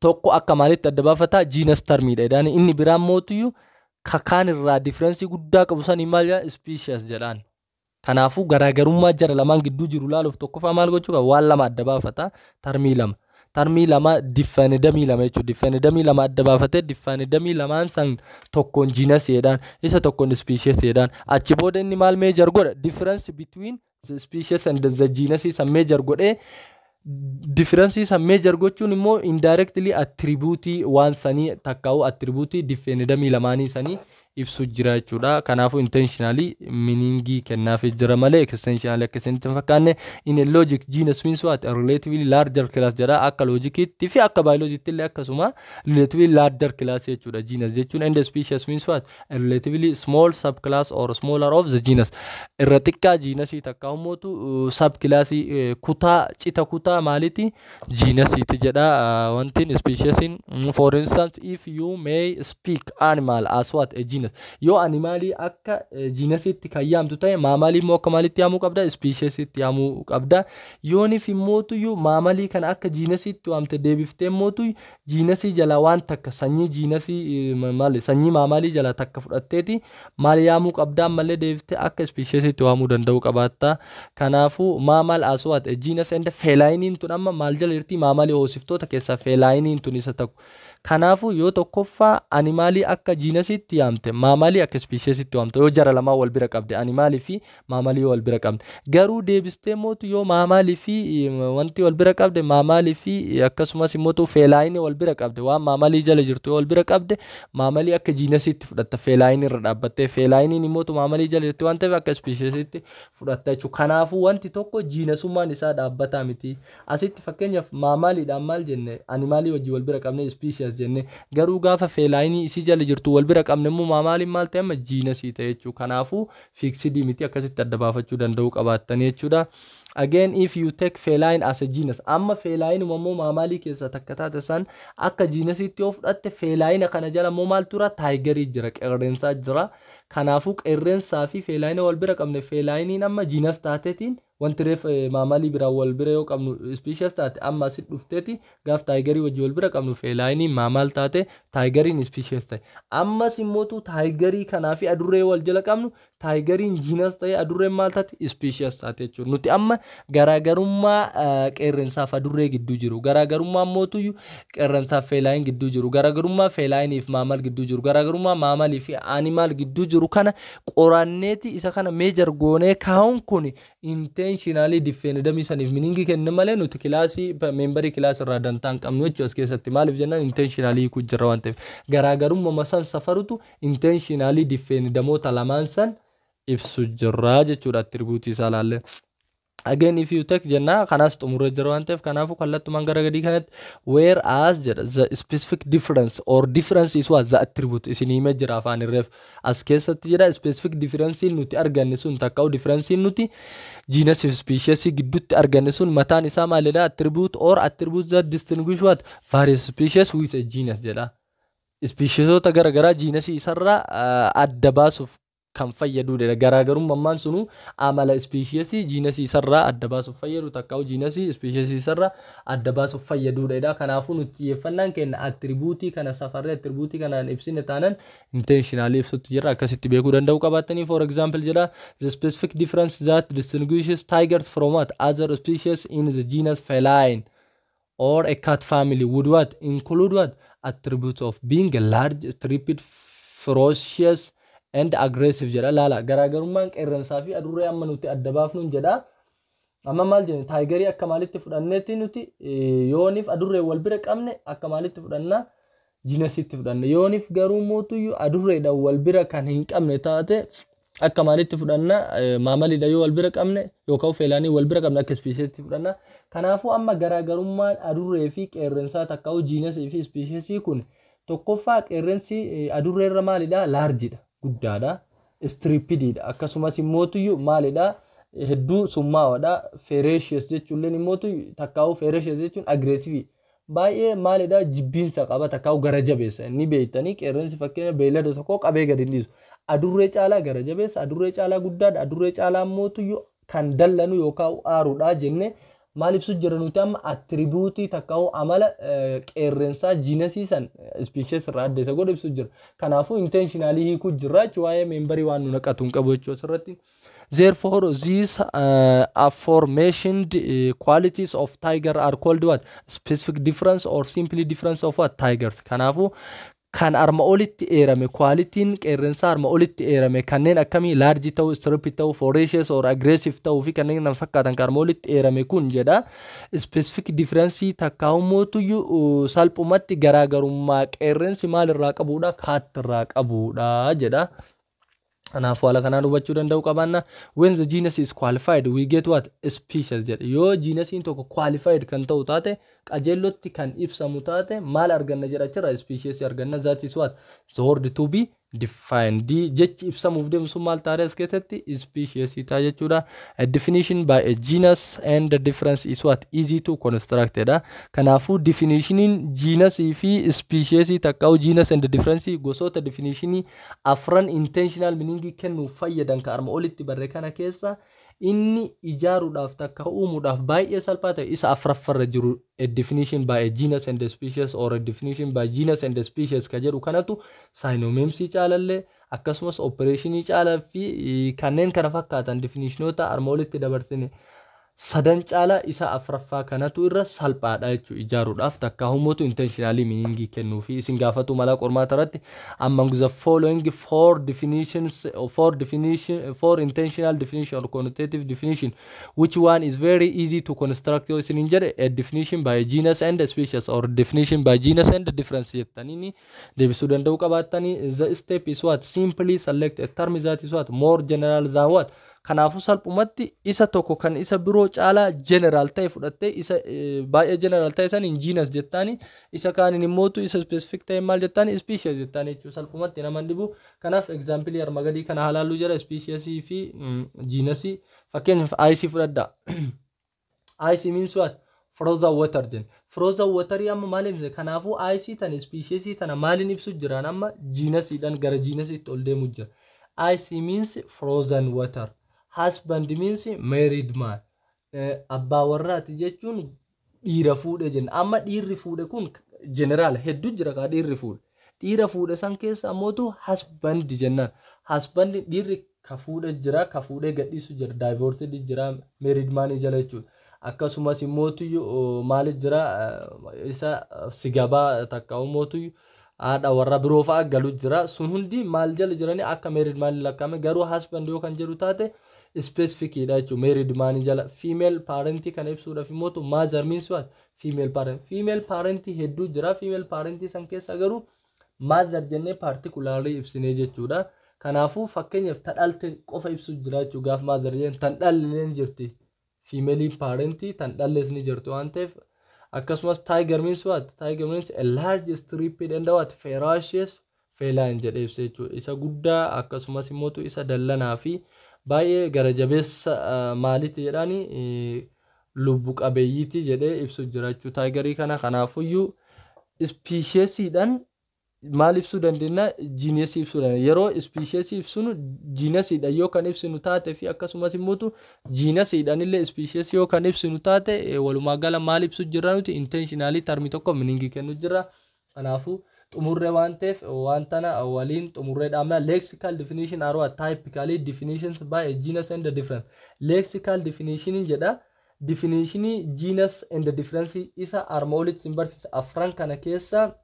Tokko akka maalitti adda baafata? Genus termiidha jedhaan. Inni biraan mootiyyuu kakaan irraa differenceii guddaa qabu sanii maal jedha? Species jedhaan. Kanaafuu garaagarummaa jara lamaan gidduu jiru laaluuf tokkoffaa maal gochuu qaba? Waan lama adda baafata. Termii lama. Termii lama, definiendumii lama jechuudha. Definiendumii lama adda baafatee, definiendumii lamaan san tokkoon genus jedhaan, isa tokkoon species jedhaan. Achi booda inni maal measure godha? Difference between the species and the genus san measure godhee, differenceii san measure gochuun immoo indirectly attributeii waan sanii takkaa'u attributeii definiendumii lamaanii sanii ibsu jira jechuudha. Kanaafuu intensionalii meaningii kennaafii jira malee existentialii akka isinitti hin fakkaanne. In a logic, genus means what? A relatively larger class jedha. Akka logiciitti fi akka biologiitti illee akkasuma relatively larger class jechuudha genus jechuun. And species means what? A relatively small subclass or smaller of the genus. Irra xiqqaa genusii takka ummootu subclassii, kutaa cita kutaa maaliiti? Genusiiti jedha wantiin speciesiin. For instance, if you may speak animal as what? A genus. Yoo animalii akka genusiitti kan yaamtu ta'e, mammalii immoo akka maalitti yaamuu qabda? Speciesiitti yaamuu qabda. Yoonif immootuyyuu mammalii kana akka genusiitti waamte, deebiftee immootu genusii jalaa waan takka, sanyii genusii maali, sanyii mammalii jalaa takka fudhatteeti maal yaamuu qabda? Ammallee deebiftee akka speciesiitti waamuu danda'uu qabaatta. Kanaafuu mammal as what? A genus. And felineiin tun amma maal jala jirti? Mammalii, hoosiftoota keessaa felineiin tun isa tokko. Kanaafuu yoo tokkoffaa animalii akka genusiitti yaamte, mammalii akka speciesiitti waamte, yoo jara lamaan wal bira qabde, animalii fi mammalii wal bira qabde. Garuu deebistee mootu yoo mammalii fi wanti wal bira qabde, mammalii fi akkasumas immoo felineii wal bira qabde, waan mammalii jala jirtu yoo wal bira qabde, mammalii akka genusiitti fudhatta felineii irra dhaabbattee. Felineiin immoo mammalii jala jirti waan ta'eef, akka speciesiitti fudhatta jechuudha. Kanaafuu wanti tokko genusummaan isaa dhaabbataa miti. Asitti fakkeenyaaf mammaliidhaan maal jenne? Animalii wajjin wal bira qabne species jenne. Garuu gaafa felineii isii jala jirtu wal bira qabne immoo mammaliin maal ta'e? Amma genusii ta'e jechuudha. Kanaafuu fixedii miti, akkasitti adda baafachuu danda'uu qabaattanii jechuudha. Again, if you take feline as a genus, amma feline immoo mammalii keessaa takka taate san akka genusiitti yoo fudhatte, feline kana jala immoo maal tura? Tigerii jira, qeerrensaa jira. Kanaafuu qeerrensaa fi feline wal bira qabne, felineiin amma genus taateetiin, wanti reef mammalii biraan wal bira yoo qabnu species taate, amma asit dhufteeti gaaf tigerii wajji wal bira qabnu felineiin mammal taate, tigeriin species ta'e. Ammas immootu tigerii kanaa fi adurree wal jala qabnu, tigeriin genus ta'e, adurreen maal taate? Species taate jechuudha. Nuti amma garaagarummaa qeerrensaaf adurree gidduu jiru, garaagarummaa mootuyyuu qeerrensaaf feline gidduu jiru, garaagarummaa felineiif mammal gidduu jiru, garaagarummaa mammalii fi animal gidduu jiru kana qoranneeti isa kana measure goonee kaa'uun kun intensionalii definiendumii saniif meaningii kenne malee, nuti classii, memberii classii irraa dantaa hin qabnu jechuudha as keessatti. Maaliif jennaan, intensionalii hiikuu jirra waan ta'eef, garaagarummaa san safarutu intensionalii definiendumoota lamaan san ibsu jirra jechuudha attributeii isaa laallee. Again, if you take jenna, kanas xumuree jira waan ta'eef, kanaafuu kallattumaan gara gadii kanatti whereas jedha, the specific difference or difference is what? The attribute isin himee jira afaan irreef as keessatti jedha. Specific difference nuti arganne sun, takka'u difference nuti genus fi species gidduutti arganne sun mataan isaa maalidha? Attribute or attribute that distinguish what? Various species with a genus jedha. Speciesoota gara garaa genusii isarraa adda baasuuf Kan fayyadudha. Garaagarummaan sunu amala speciesii genusii isarraa adda baasuuf fayyadu, takkaa'u genusii speciesii isarraa adda baasuuf fayyadudha. Kanaafuu nuti xiyyeeffannaan keenya attributeii kana safarree attributeii kanaan ibsine taanan intentionally ibsutti jirra, akkasitti beekuu danda'u qabaatanii. For example jedha, the specific difference that distinguishes tigers from what other species in the genus feline or a cat family would what include what attributes of being a large, striped, ferocious and aggressive jedha. Laala, garaagarummaan qeerransaa fi adurree amma nuti adda baafnuun jedha. Amma maal jenne? Tigerii akka maalitti fudhanneetti nuti yooniif adurree wal bira qabne akka maalitti fudhannaa? Genusitti fudhanne. Yooniif garuu mootuyyuu adurreedhaan wal bira kan hin qabne taate akka maalitti fudhanna? Mammaliidha yoo wal bira qabne yookaan felineii wal bira qabne akka speciesitti fudhanna. Kanaafuu amma garaagarummaan adurree fi qeerransaa, takkaa'u genusii fi speciesii kun, tokkoffaa qeerransi adurreerra maalidha? Largeiidha, guddaadha, stripediidha, akkasumas immootuyyuu maalidha? Hedduu summaawadha. Ferocious jechuulleen immootu, takkaa'u ferocious jechuun aggressiveii baay'ee maalidha? Jibbiinsa qaba, takkaa'u gara jabeessa. Inni beektanii qeerransi fakkeenya beeylada tokko qabee gadi hin dhiisu. Adurree caalaa gara jabeessa, adurree caalaa guddaadha, adurree caalaa immootuyyuu kan dallanu yookaan aaruudha jenne. Maal ibsu jira nuti amma? Attributeii, takkaa'u amala qeerransaa genusii san species irraa adda isa godhu ibsu jira. Kanaafuu intentionally hiikuu jirra jechuudha, waa'ee memberii waan nu naqatu hin qabu jechuudha asirratti. Therefore, these aforementioned qualities of tiger are called what? Specific difference or simply difference of what? Tigers. Kanaafuu kan arma olitti eerame, qualityn qeerransaa arma olitti eerame kanneen akkamii, large ta'uu, striped ta'uu, ferocious or aggressive ta'uu fi kanneen kana fakkaatan kan arma olitti eerame kun jedha. Specific difference, takkaa'umootuyyuu salphumatti garaagarummaa qeerransi maalirraa qabudha? Catirraa qabudha jedha. Kanaafuu haala kanaan hubachuu danda'uu qabaanna. When the genus is qualified, we get what? Species jedhe. Yoo genusiin tokko qualified kan ta'u taate, qajeellotti kan ibsamu taate, maal arganna jedha achirra? Species arganna. That is what? The word to be defined. Jechi ibsamuuf deemu sun maal taate as keessatti? Species ta'a jechuudha. A definition by a genus and the difference is what? Easy to construct jedha. Kanaafuu definitioniin genusii fi species, takkaa'u genus and difference, gosoota definitionii afran intentional meaning kennuuf fayyadan ka arma olitti barre kana keessa inni ijaaruudhaaf takka uumuudhaaf baay'ee salphaa ta'e isa afuraffarra jiru, a definition by a genus and a species or a definition by genus and a species ka jedhu kanatu synonymsii caalallee, akkasumas operationii caalaa fi kanneen kana fakkaatan definitionoota arma olitti dabarsine sadan caalaa isa afuraffaa kanatu irra salphaadha jechuudha ijaaruudhaaf, takka humootu intentionally meaning kennuu fi isin gaafatu mala qormaata irratti. Among the following four definitions, four definition, four intentional definition or connotative definition, which one is very easy to construct yoo isin jedhe, a definition by genus and species or definition by genus and difference jettanii deebisuu danda'uu qabaattanii. The step is what? Simply select a term that is what? More general than what. Kanaafuu salphumatti isa tokko kan isa biroo caalaa general ta'e fudhattee, isa baay'ee general ta'e saniin genus jettaani, isa kaaniin immootu isa specific ta'e maal jettaani? Species jettaani jechuudha. Salphumatti nama dhibu. Kanaaf example arma gadii kana haalaallu jira, speciesii fi genusii. Fakkeenyaaf ice fudhadhaa. Ice means what? Frozen water jenna. Frozen waterii amma maal ibsa? Kanaafuu ice tana, speciesii tana maaliin ibsu jiraan amma? Genusiidhaan gara genusiitti ol deemu jira. Ice means frozen water. Husband means married man. Abbaa warraati jechuun dhiira fuudhe jenna. Amma dhiirri fuudhe kun general hedduu jira kaa dhiirri fuudhe. Dhiira fuudhe san keessa ammootu husband jennaan. Husband dhiirri ka fuudhe jira, ka fuudhee gadhiisu jira, divorced jira, married man jala jechuudha. Akkasumas immootu maali jira? Isa sigabaa takka immootu haadha warra biroo fa'a galu jira. Sun hundi maal jala jiranii? Akka married man lakkaa'ame. Garuu husband yoo kan jedhu taate specificidha jechuudha married man jala. Female parent kana ibsuudhaaf immootu mother means what? Female parent. Female parent hedduu jira. Female parent san keessa garuu mother jennee particularly ibsinee jechuudha. Kanaafuu fakkeenyaaf ta dhalte qofa ibsu jira jechuudha gaaf mother jennu. Tan dhalleen jirti. Female parent tan dhallees ni jirtu waan ta'eef. Akkasumas tiger means what? Tiger means a large, striped and what? Ferocious feline jedhee ibsa jechuudha. Isa guddaa, akkasumas immoo isa dallanaa fi baay'ee gara jabeessa maalitti jedhani, lubbu qabeeyyiiti jedhee ibsu jira jechuudha tigerii kana. Kanaafuyyuu speciesiidhaan Maal ibsuu dandeenya? Genusii ibsuu dandeenya. Yeroo speciesii ibsinu genusiidha yoo kan ibsinu taate fi akkasumas immoo genusiidhaan illee speciesii yoo kan ibsinu taate, walumaa gala maal ibsu jirra nuti? Intensionalii termii tokko meaningii kennu jirra. Kanaafuu xumurree waan ta'eef waan tana waliin xumurree dhaabna. Lexical definition are what typically definitions by a genus and the difference. Lexical definition jedha. Definitionii genus and the difference isa arma olitti sin barsiisa afran kana keessa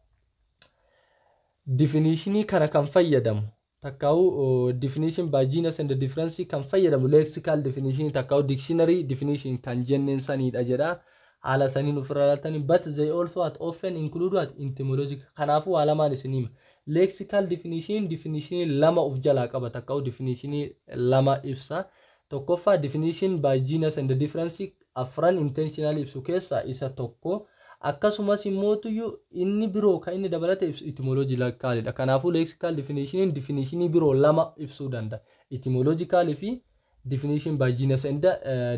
definitionii kana kan fayyadamu takkaa'u definition by genus and the difference kan fayyadamu lexical definition takkaa'u dictionary definition kan jenneen sanidha jedha. Haala saniin ofirra ilaaltanii, but they also what often include what etymological. Kanaafuu waa lamaan isin hima. Lexical definition definition lama of jalaa qaba takkaa'u definition lama ibsa. Tokkoffaa, definition by genus and the difference afran intensional ibsu keessaa isa tokko. Akkasumas immootuyyuu inni biroo kan inni dabalate ibsu etymologicalidha. Kanaafuu lexical definition definitionii biroo lama ibsuu danda'a. Etymological fi definition by genus and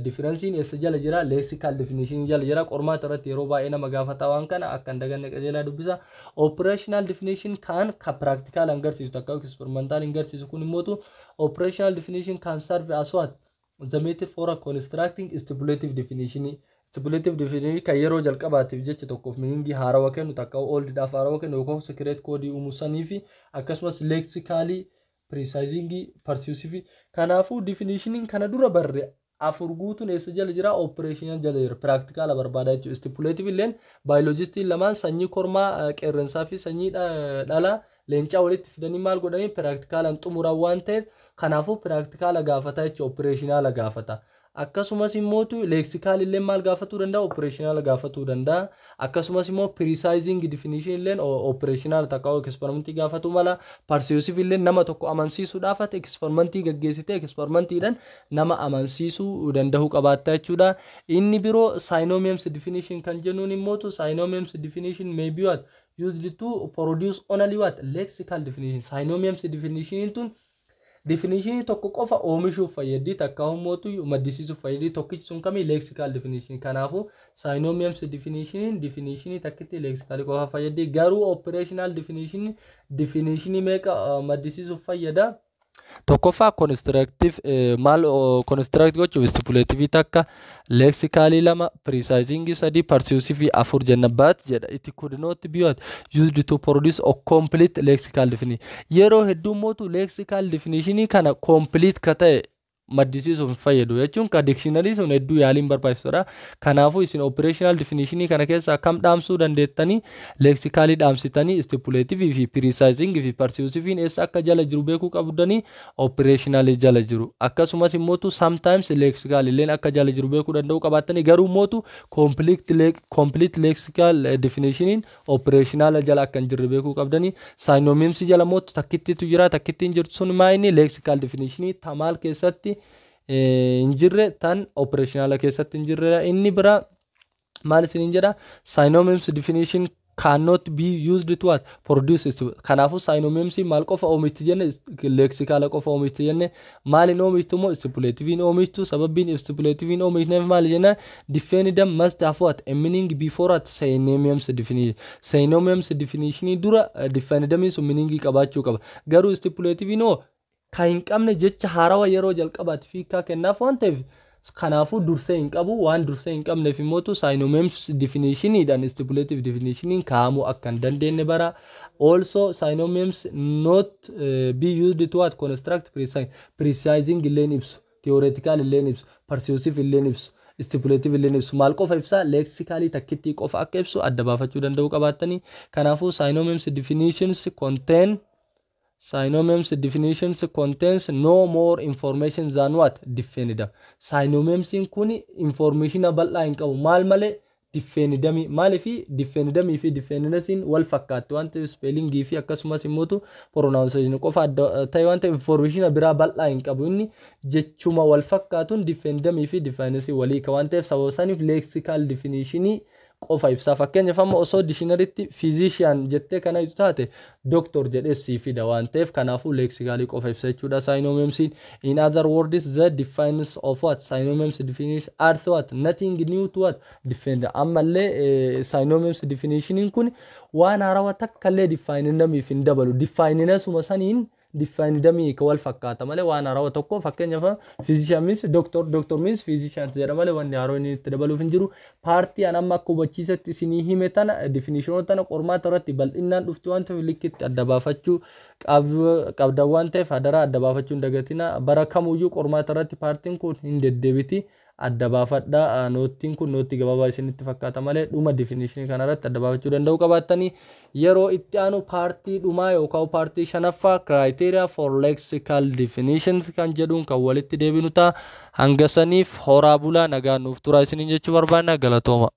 difference eessa jala jira? Lexical definition jala jira. Qormaata irratti yeroo baay'ee nama gaafata waan kana akka hin daganne qajeelaa dubbisa. Operational definition kan ka practical agarsiisu akka experimental agarsiisu kun immootu operational definition can serve as what the method for a constructing stipulative definition. Stipulative definition kan yeroo jalqabaatiif jecha tokkoof meaningii haarawaa kennu takka old dhaaf haarawaa kennu yookaan secret code uumuu sanii fi akkasumas lexically precising, persuasive. Kanaafuu definitioniin kana dura barre afur guutuun eessa jala jira? Operational jala jira. Practical barbaada jechuudha. Stipulative illeen biologistiin lamaan sanyii kormaa qeerransaa fi sanyii dhalaa leencaa walitti fidanii maal godhanii practicalaan xumuran waan ta'eef, kanaafuu practicala gaafata jechuudha, operationala gaafata. Akkasumas immootu lexical illee maal gaafatuu danda'a? Operationala gaafatuu danda'a. Akkasumas immoo precising definition illee operational takka experimentii gaafatuu mala. Persuasive illee nama tokko amansiisuudhaaf ati experimentii gaggeessite experimentiidhaan nama amansiisuu danda'uu qabaatta jechuudha. Inni biroo synonyms definition kan jennuun immootu synonyms definition may be what used to produce only what lexical definition. Synonyms definition tun definitionii tokko qofa oomishuuf fayyaddi takka immootu maddisiisuuf fayyaddi. Tokkichi sun kamii? Lexical definition. Kanaafuu synonyms definition definitionii takkitti lexical qofa fayyaddi. Garuu operational definition definitionii meeqa maddisiisuuf fayyada? Tokkoffaa, constructive maal construct gochuuf stipulative takka, lexically lama, precising sadii, persuasive afur jenna. But jedha, it could not be what used to produce a complete lexical definition. Yeroo hedduu mootu lexical definition kana complete ka ta'e maddisiisuuf hin fayyadu jechuun ka dictionary sun hedduu yaaliin barbaachisuudha. Kanaafuu isin operational definition kana keessaa kam dhaamsuu dandeettanii? Lexically dhaamsitanii, stipulative fi precising fi persuasive eessa akka jala jiru beekuu qabdanii? Operational jala jiru. Akkasumas immootu sometimes lexical illeen akka jala jiru beekuu danda'uu qabaattanii. Garuu mootu complete lexical definition operational jala akka hin jirre beekuu qabdanii. Synonyms jala mootu takkittitu jira. Takkittiin jirtu sun maa inni lexical definition tamaal keessatti hin jirre, tan operationala keessatti hin jirre. Inni bira maal isiniin jedha? Synonyms definition cannot be used to what produce. Kanaafuu synonyms maal qofa oomishti jenne? Lexicala qofa oomishti jenne. Maaliin oomishtu immoo? Stipulativein oomishtu. Sababbiin stipulativein oomishneef maali jenna? Definiendum must have what a meaning before what synonyms definition. Synonyms definition dura definiendumiin sun meaning qabaachuu qaba. Garuu stipulativein hoo kan hin qabne jecha haarawaa yeroo jalqabaatiif hiikaa kennaaf waan ta'eef, kanaafuu dursee hin qabu. Waan dursee hin qabneef immootu synonyms definitioniidhaan stipulative definitioniin kaa'amuu akka hin dandeenye bara. Also synonyms not be used to what construct precising illeen ibsu, theoretical illeen ibsu, persuasive illeen ibsu, stipulative illeen ibsu. Maal qofa ibsa? Lexically takkittii qofa akka ibsu adda baafachuu danda'uu qabaattanii. Kanaafuu synonyms definitions contains no more information than what definiendum. Synonymsiin kun information bal'aa hin qabu. Maal malee? Definiendumii. Maaliif? Definiendumii fi definiensiin wal fakkaatti waan ta'eef, spellingii fi akkasumas immootu pronunciation qofa adda ta'e waan ta'eef, information biraa bal'aa hin qabu. Inni jechuma wal fakkaatuun definiendumii fi definiensii walii ka waan ta'eef, sababa saniif lexical definitionii Qofa ibsaa. Fakkeenyaaf, amma osoo dictionarytti physician jettee kana ibsu taate, doctor jedhee sii fida waan ta'eef, kanaafuu lexicalii qofa ibsa jechuudha synonymsiin. In other words, the defines of what synonyms definition are what nothing new to what defend. Ammallee synonyms definitioniin kun waan haarawaa takka illee definiendamiif hin dabalu. Definiendasuma saniin definiendamii ka wal fakkaata malee, waan haarawaa tokko, fakkeenyaaf, physician means doctor, doctor means physician jedha malee, wanni haaroo inni itti dabaluuf hin jiru. Partii an amma akka hubachiisatti isinii hime tana, definitionoota tana, qormaata irratti bal'inaan dhufti waan ta'eef, likkitti adda baafachuu qabdan waan ta'eef, hadaraa adda baafachuu hin dagatina. Bara kamuyyuu qormaata irratti partiin kun hin deddeebiti, adda baafadhaa. Noteiin kun noteii gabaabaa isinitti fakkaata malee, dhuma definitionii kanarratti adda baafachuu danda'uu qabaattanii. Yeroo itti aanu partii dhumaa yookaan partii shanaffaa, criteria for lexical definitions kan jedhuun kan walitti deebinu ta'a. Hanga saniif horaa bulaa, nagaan nuuf tura isiniin jechuu barbaanna. Galatooma.